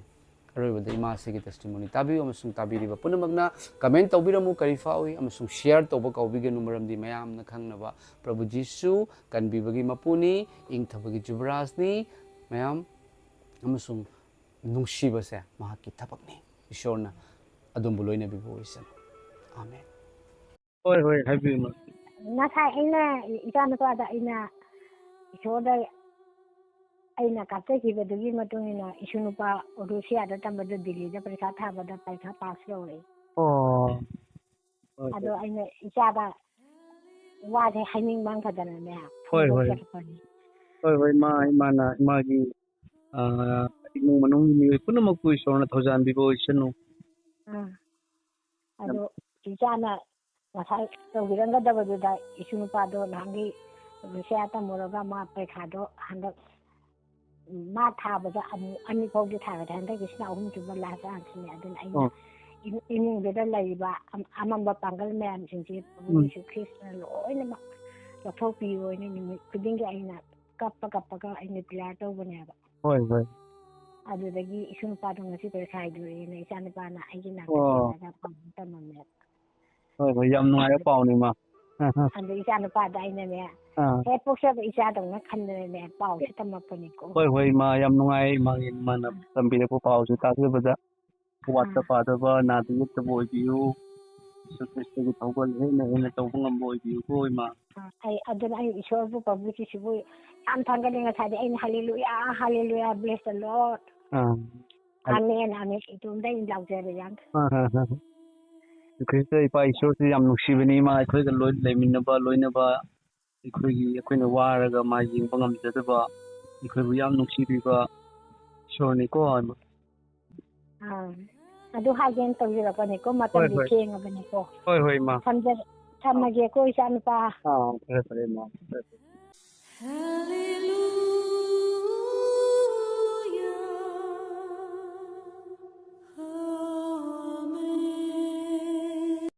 ꯑꯔꯣꯏꯕꯗ ꯏꯃꯥꯁꯤꯒꯤ testimony ꯇꯥꯕꯤꯌꯨ ꯑꯃꯁꯨꯡ ꯇꯥꯕꯤꯔꯤꯕ ꯄꯨꯝꯅꯃꯛꯅ comment ꯇꯧꯕꯤꯔꯝꯃꯨ ꯀꯔꯤ ꯐꯥꯎꯏ ꯑꯃꯁꯨꯡ share ꯇꯧꯕ ꯀꯥꯎꯕꯤꯒꯅꯨ, ꯃꯔꯝꯗꯤ ꯃꯌꯥꯝꯅ ꯈꯪꯅꯕ ꯄ꯭ꯔꯚꯨ ꯖꯤꯁꯨ ꯀꯟꯕꯤꯕꯒꯤ ꯃꯄꯨꯅꯤ, ꯏꯪꯊꯕꯒꯤ ꯖꯨꯕꯔꯥꯖꯅꯤ ꯃꯌꯥꯝ, ꯑꯃꯁꯨꯡ ꯅꯨꯡꯁꯤꯕꯁꯦ ꯃꯍꯥꯛꯀꯤ ꯊꯕꯛꯅꯤ꯫ ꯏꯁꯣꯔꯅ ꯑꯗꯣꯝꯕꯨ ꯂꯣꯏꯅꯕꯤꯕ ꯑꯣꯏꯁꯅꯨ꯫ ꯑꯥꯃꯦꯟ꯫ ꯍꯣꯏ ꯍꯣꯏ, ꯍꯥꯏꯕꯤꯌꯨ ꯃꯥ꯫ ꯉꯁꯥꯏ ꯑꯩꯅ ꯏꯆꯥ ꯅꯨꯄꯥꯗ ꯑꯩꯅ ꯏꯁꯣꯔꯗ ꯑꯩꯅ ꯀꯥꯞꯆꯈꯤꯕꯗꯨꯒꯤ ꯃꯇꯨꯡ ꯏꯟꯅ ꯏꯁꯨ ꯅꯨꯄꯥ ꯔꯨꯁꯤꯌꯥꯗ ꯇꯝꯕꯗꯣ ꯗꯤꯜꯂꯤꯗ ꯄꯔꯤꯈꯥ ꯊꯥꯕꯗ ꯄꯔꯤꯈꯥ ꯄꯥꯁ ꯇꯧꯔꯛꯏ꯫ ꯑꯣ꯫ ꯍꯣꯏ ꯑꯗꯣ ꯍꯣꯏ꯫ ꯑꯩꯅ ꯏꯆꯥꯗ ꯋꯥꯁꯦ ꯍꯥꯏꯅꯤꯡ ꯃꯥꯡꯈꯗꯅꯅꯦ ꯍꯣꯏ ꯍꯣꯏ꯫ ꯐꯣꯡꯗꯣꯛꯆꯔꯛꯄꯅꯤ꯫ ꯍꯣꯏ ꯍꯣꯏ, ꯃꯥ ꯏꯃꯥꯅ ꯏꯃꯥꯒꯤ ꯑꯥ, ꯏꯃꯨꯡ ꯃꯅꯨꯡꯒꯤ ꯃꯤꯑꯣꯏ ꯄꯨꯝꯅꯃꯛꯄꯨ ꯏꯁꯣꯔꯅ ꯊꯧꯖꯥꯟꯕꯤꯕ ꯑꯣꯏꯁꯅꯨ꯫ ꯑꯥ꯫ ꯑꯗꯣ ꯏꯆꯥꯅ ꯉꯁꯥꯏ ꯇꯧꯕꯤꯔꯝꯒꯗꯕꯗꯨꯗ ꯏꯁꯨ ꯅꯨꯄꯥꯗꯣ ꯅꯍꯥꯟꯒꯤ ꯔꯨꯁꯤꯌꯥ ꯇꯝꯃꯨꯔꯒ ꯃꯥ ꯄꯔꯤꯈꯥꯗꯣ ꯍꯟꯗꯛ ꯃꯥ ꯊꯥꯕꯗ ꯑꯃꯨꯛ ꯑꯅꯤ ꯐꯥꯎꯗꯤ ꯊꯥꯒꯗ꯭ꯔꯦ, ꯍꯟꯗꯛꯀꯤꯁꯤꯅ ꯑꯍꯨꯝꯁꯨꯕ last chanceꯅꯦ꯫ ꯑꯗꯨꯅ ꯑꯩꯅ ꯑꯣ꯫ ꯏꯃꯨꯡ- ꯏꯃꯨꯡꯗꯨꯗ ꯂꯩꯔꯤꯕ ꯑꯝ- ꯑꯃꯝꯕ ꯄꯥꯡꯒꯜ ꯃꯌꯥꯝꯁꯤꯡꯁꯦ ꯄ꯭ꯔꯚꯨ ꯎꯝ꯫ ꯌꯦꯁꯨ ꯈ꯭ꯔꯤꯁꯇꯅ ꯂꯣꯏꯅꯃꯛ ꯂꯧꯊꯣꯛꯄꯤꯌꯣꯅ ꯅꯨꯃꯤꯠ ꯈꯨꯗꯤꯡꯒꯤ ꯑꯩꯅ ꯀꯞꯄ ꯀꯞꯄꯒ ꯑꯩꯅ prayer ꯇꯧꯕꯅꯦꯕ꯫ ꯍꯣꯏ ꯍꯣꯏ꯫ ꯑꯗꯨꯗꯒꯤ ꯏꯁꯨ ꯅꯨꯄꯥꯗꯣ ꯉꯁꯤ ꯄꯔꯤꯈꯥ ꯍꯥꯏꯗꯣꯔꯛꯑꯦꯅ ꯏꯆꯥ ꯅꯨꯄꯥꯅ ꯑꯩꯒꯤ ꯅꯥꯛꯇ ꯑꯣ꯫ ꯆꯦꯜꯂꯒ ꯄꯥꯎꯗꯨ ꯇꯝꯃꯝꯃꯦꯕ꯫ ꯍꯣꯏ ꯍꯣꯏ, ꯌꯥꯝ ꯅꯨꯡꯉꯥꯏꯕ ꯄꯥꯎꯅꯤ ꯏꯃꯥ꯫ ꯑꯗꯣ ꯏꯆꯥ ꯅꯨꯄꯥꯗ ꯑꯩꯅꯅꯦ ꯑꯥ꯫ ꯍꯦꯛ ꯄꯣꯛꯆꯕ ꯏꯆꯥꯗꯧꯅ ꯈꯟꯗꯅꯅꯦ ꯄꯥꯎꯁꯦ ꯇꯝꯃꯛꯄꯅꯤꯀꯣ꯫ ꯍꯣꯏ ꯍꯣꯏ ꯏꯃꯥ, ꯌꯥꯝ ꯅꯨꯡꯉꯥꯏ ꯏꯃꯥꯒꯤ, ꯏꯃꯥꯅ ꯇꯝꯕꯤꯔꯛꯄ ꯄꯥꯎꯁꯦ ꯇꯥꯖꯕꯗ꯫ ꯋꯥꯠꯇ ꯑꯥ꯫ ꯄꯥꯗꯕ, ꯅꯥꯗ ꯌꯦꯛꯇꯕ ꯑꯣꯏꯕꯤꯌꯨ꯫ ꯌꯦꯁꯨ ꯈ꯭ꯔꯤꯁꯇꯒꯤ ꯊꯧꯒꯜ ꯍꯦꯟꯅ ꯍꯦꯟꯅ ꯇꯧꯕ ꯉꯝꯕ ꯑꯣꯏꯕꯤꯌꯨꯀꯣ ꯏꯃꯥ꯫ ꯑꯥ, ꯑꯩ ꯑꯗꯨꯅ ꯑꯩ ꯏꯁꯣꯔꯕꯨ ꯄ꯭ꯔꯚꯨ ꯖꯤꯁꯨꯕꯨ ꯌꯥꯝ ꯊꯥꯒꯠꯂꯤ꯫ ꯉꯁꯥꯏꯗꯤ ꯑꯩꯅ hallelujah, hallelujah, bless the Lord, ah. amen, amen ꯏꯇꯣꯝꯗ ꯑꯩꯅ ꯂꯥꯎꯖꯔꯦ ꯌꯥꯝ꯫ ꯑꯥ, ꯑꯥ, ꯑꯥ꯫ ꯈ꯭ꯔꯤꯁꯇ ꯏꯄꯥ ꯏꯁꯣꯔꯁꯤ ꯌꯥꯝ ꯅꯨꯡꯁꯤꯕꯅꯤ꯫ ꯃꯥ ꯑꯩꯈꯣꯏꯒ ꯂꯣꯏ ꯂꯩꯃꯤꯟꯅꯕ, ꯂꯣꯏꯅꯕ, ꯑꯩꯈꯣꯏꯒꯤ, ꯑꯩꯈꯣꯏꯅ ꯋꯥꯔꯒ ꯃꯥ ꯌꯦꯡꯕ ꯉꯝꯖꯗꯕ, ꯑꯩꯈꯣꯏꯕꯨ ꯌꯥꯝ ꯅꯨꯡꯁꯤꯕꯤꯕ ꯏꯁꯣꯔꯅꯤꯀꯣ꯫ ꯑꯥ, ꯑꯗꯨ ꯍꯥꯏꯒꯦꯅ ꯇꯧꯖꯔꯛꯄꯅꯤꯀꯣ, ꯍꯣꯏ ꯃꯇꯝꯗꯤ ꯍꯣꯏ꯫ ꯊꯦꯡꯉꯕꯅꯤꯀꯣ꯫ ꯍꯣꯏ ꯍꯣꯏ ꯏꯃꯥ꯫ ꯊꯝꯖꯔꯦ, ꯊꯝꯃꯒꯦꯀꯣ ꯏꯆꯥ ꯅꯨꯄꯥ꯫ ꯑꯥ, ꯐꯔꯦ ꯐꯔꯦ ꯏꯃꯥ꯫ ꯐꯔꯦ ꯐꯔꯦ꯫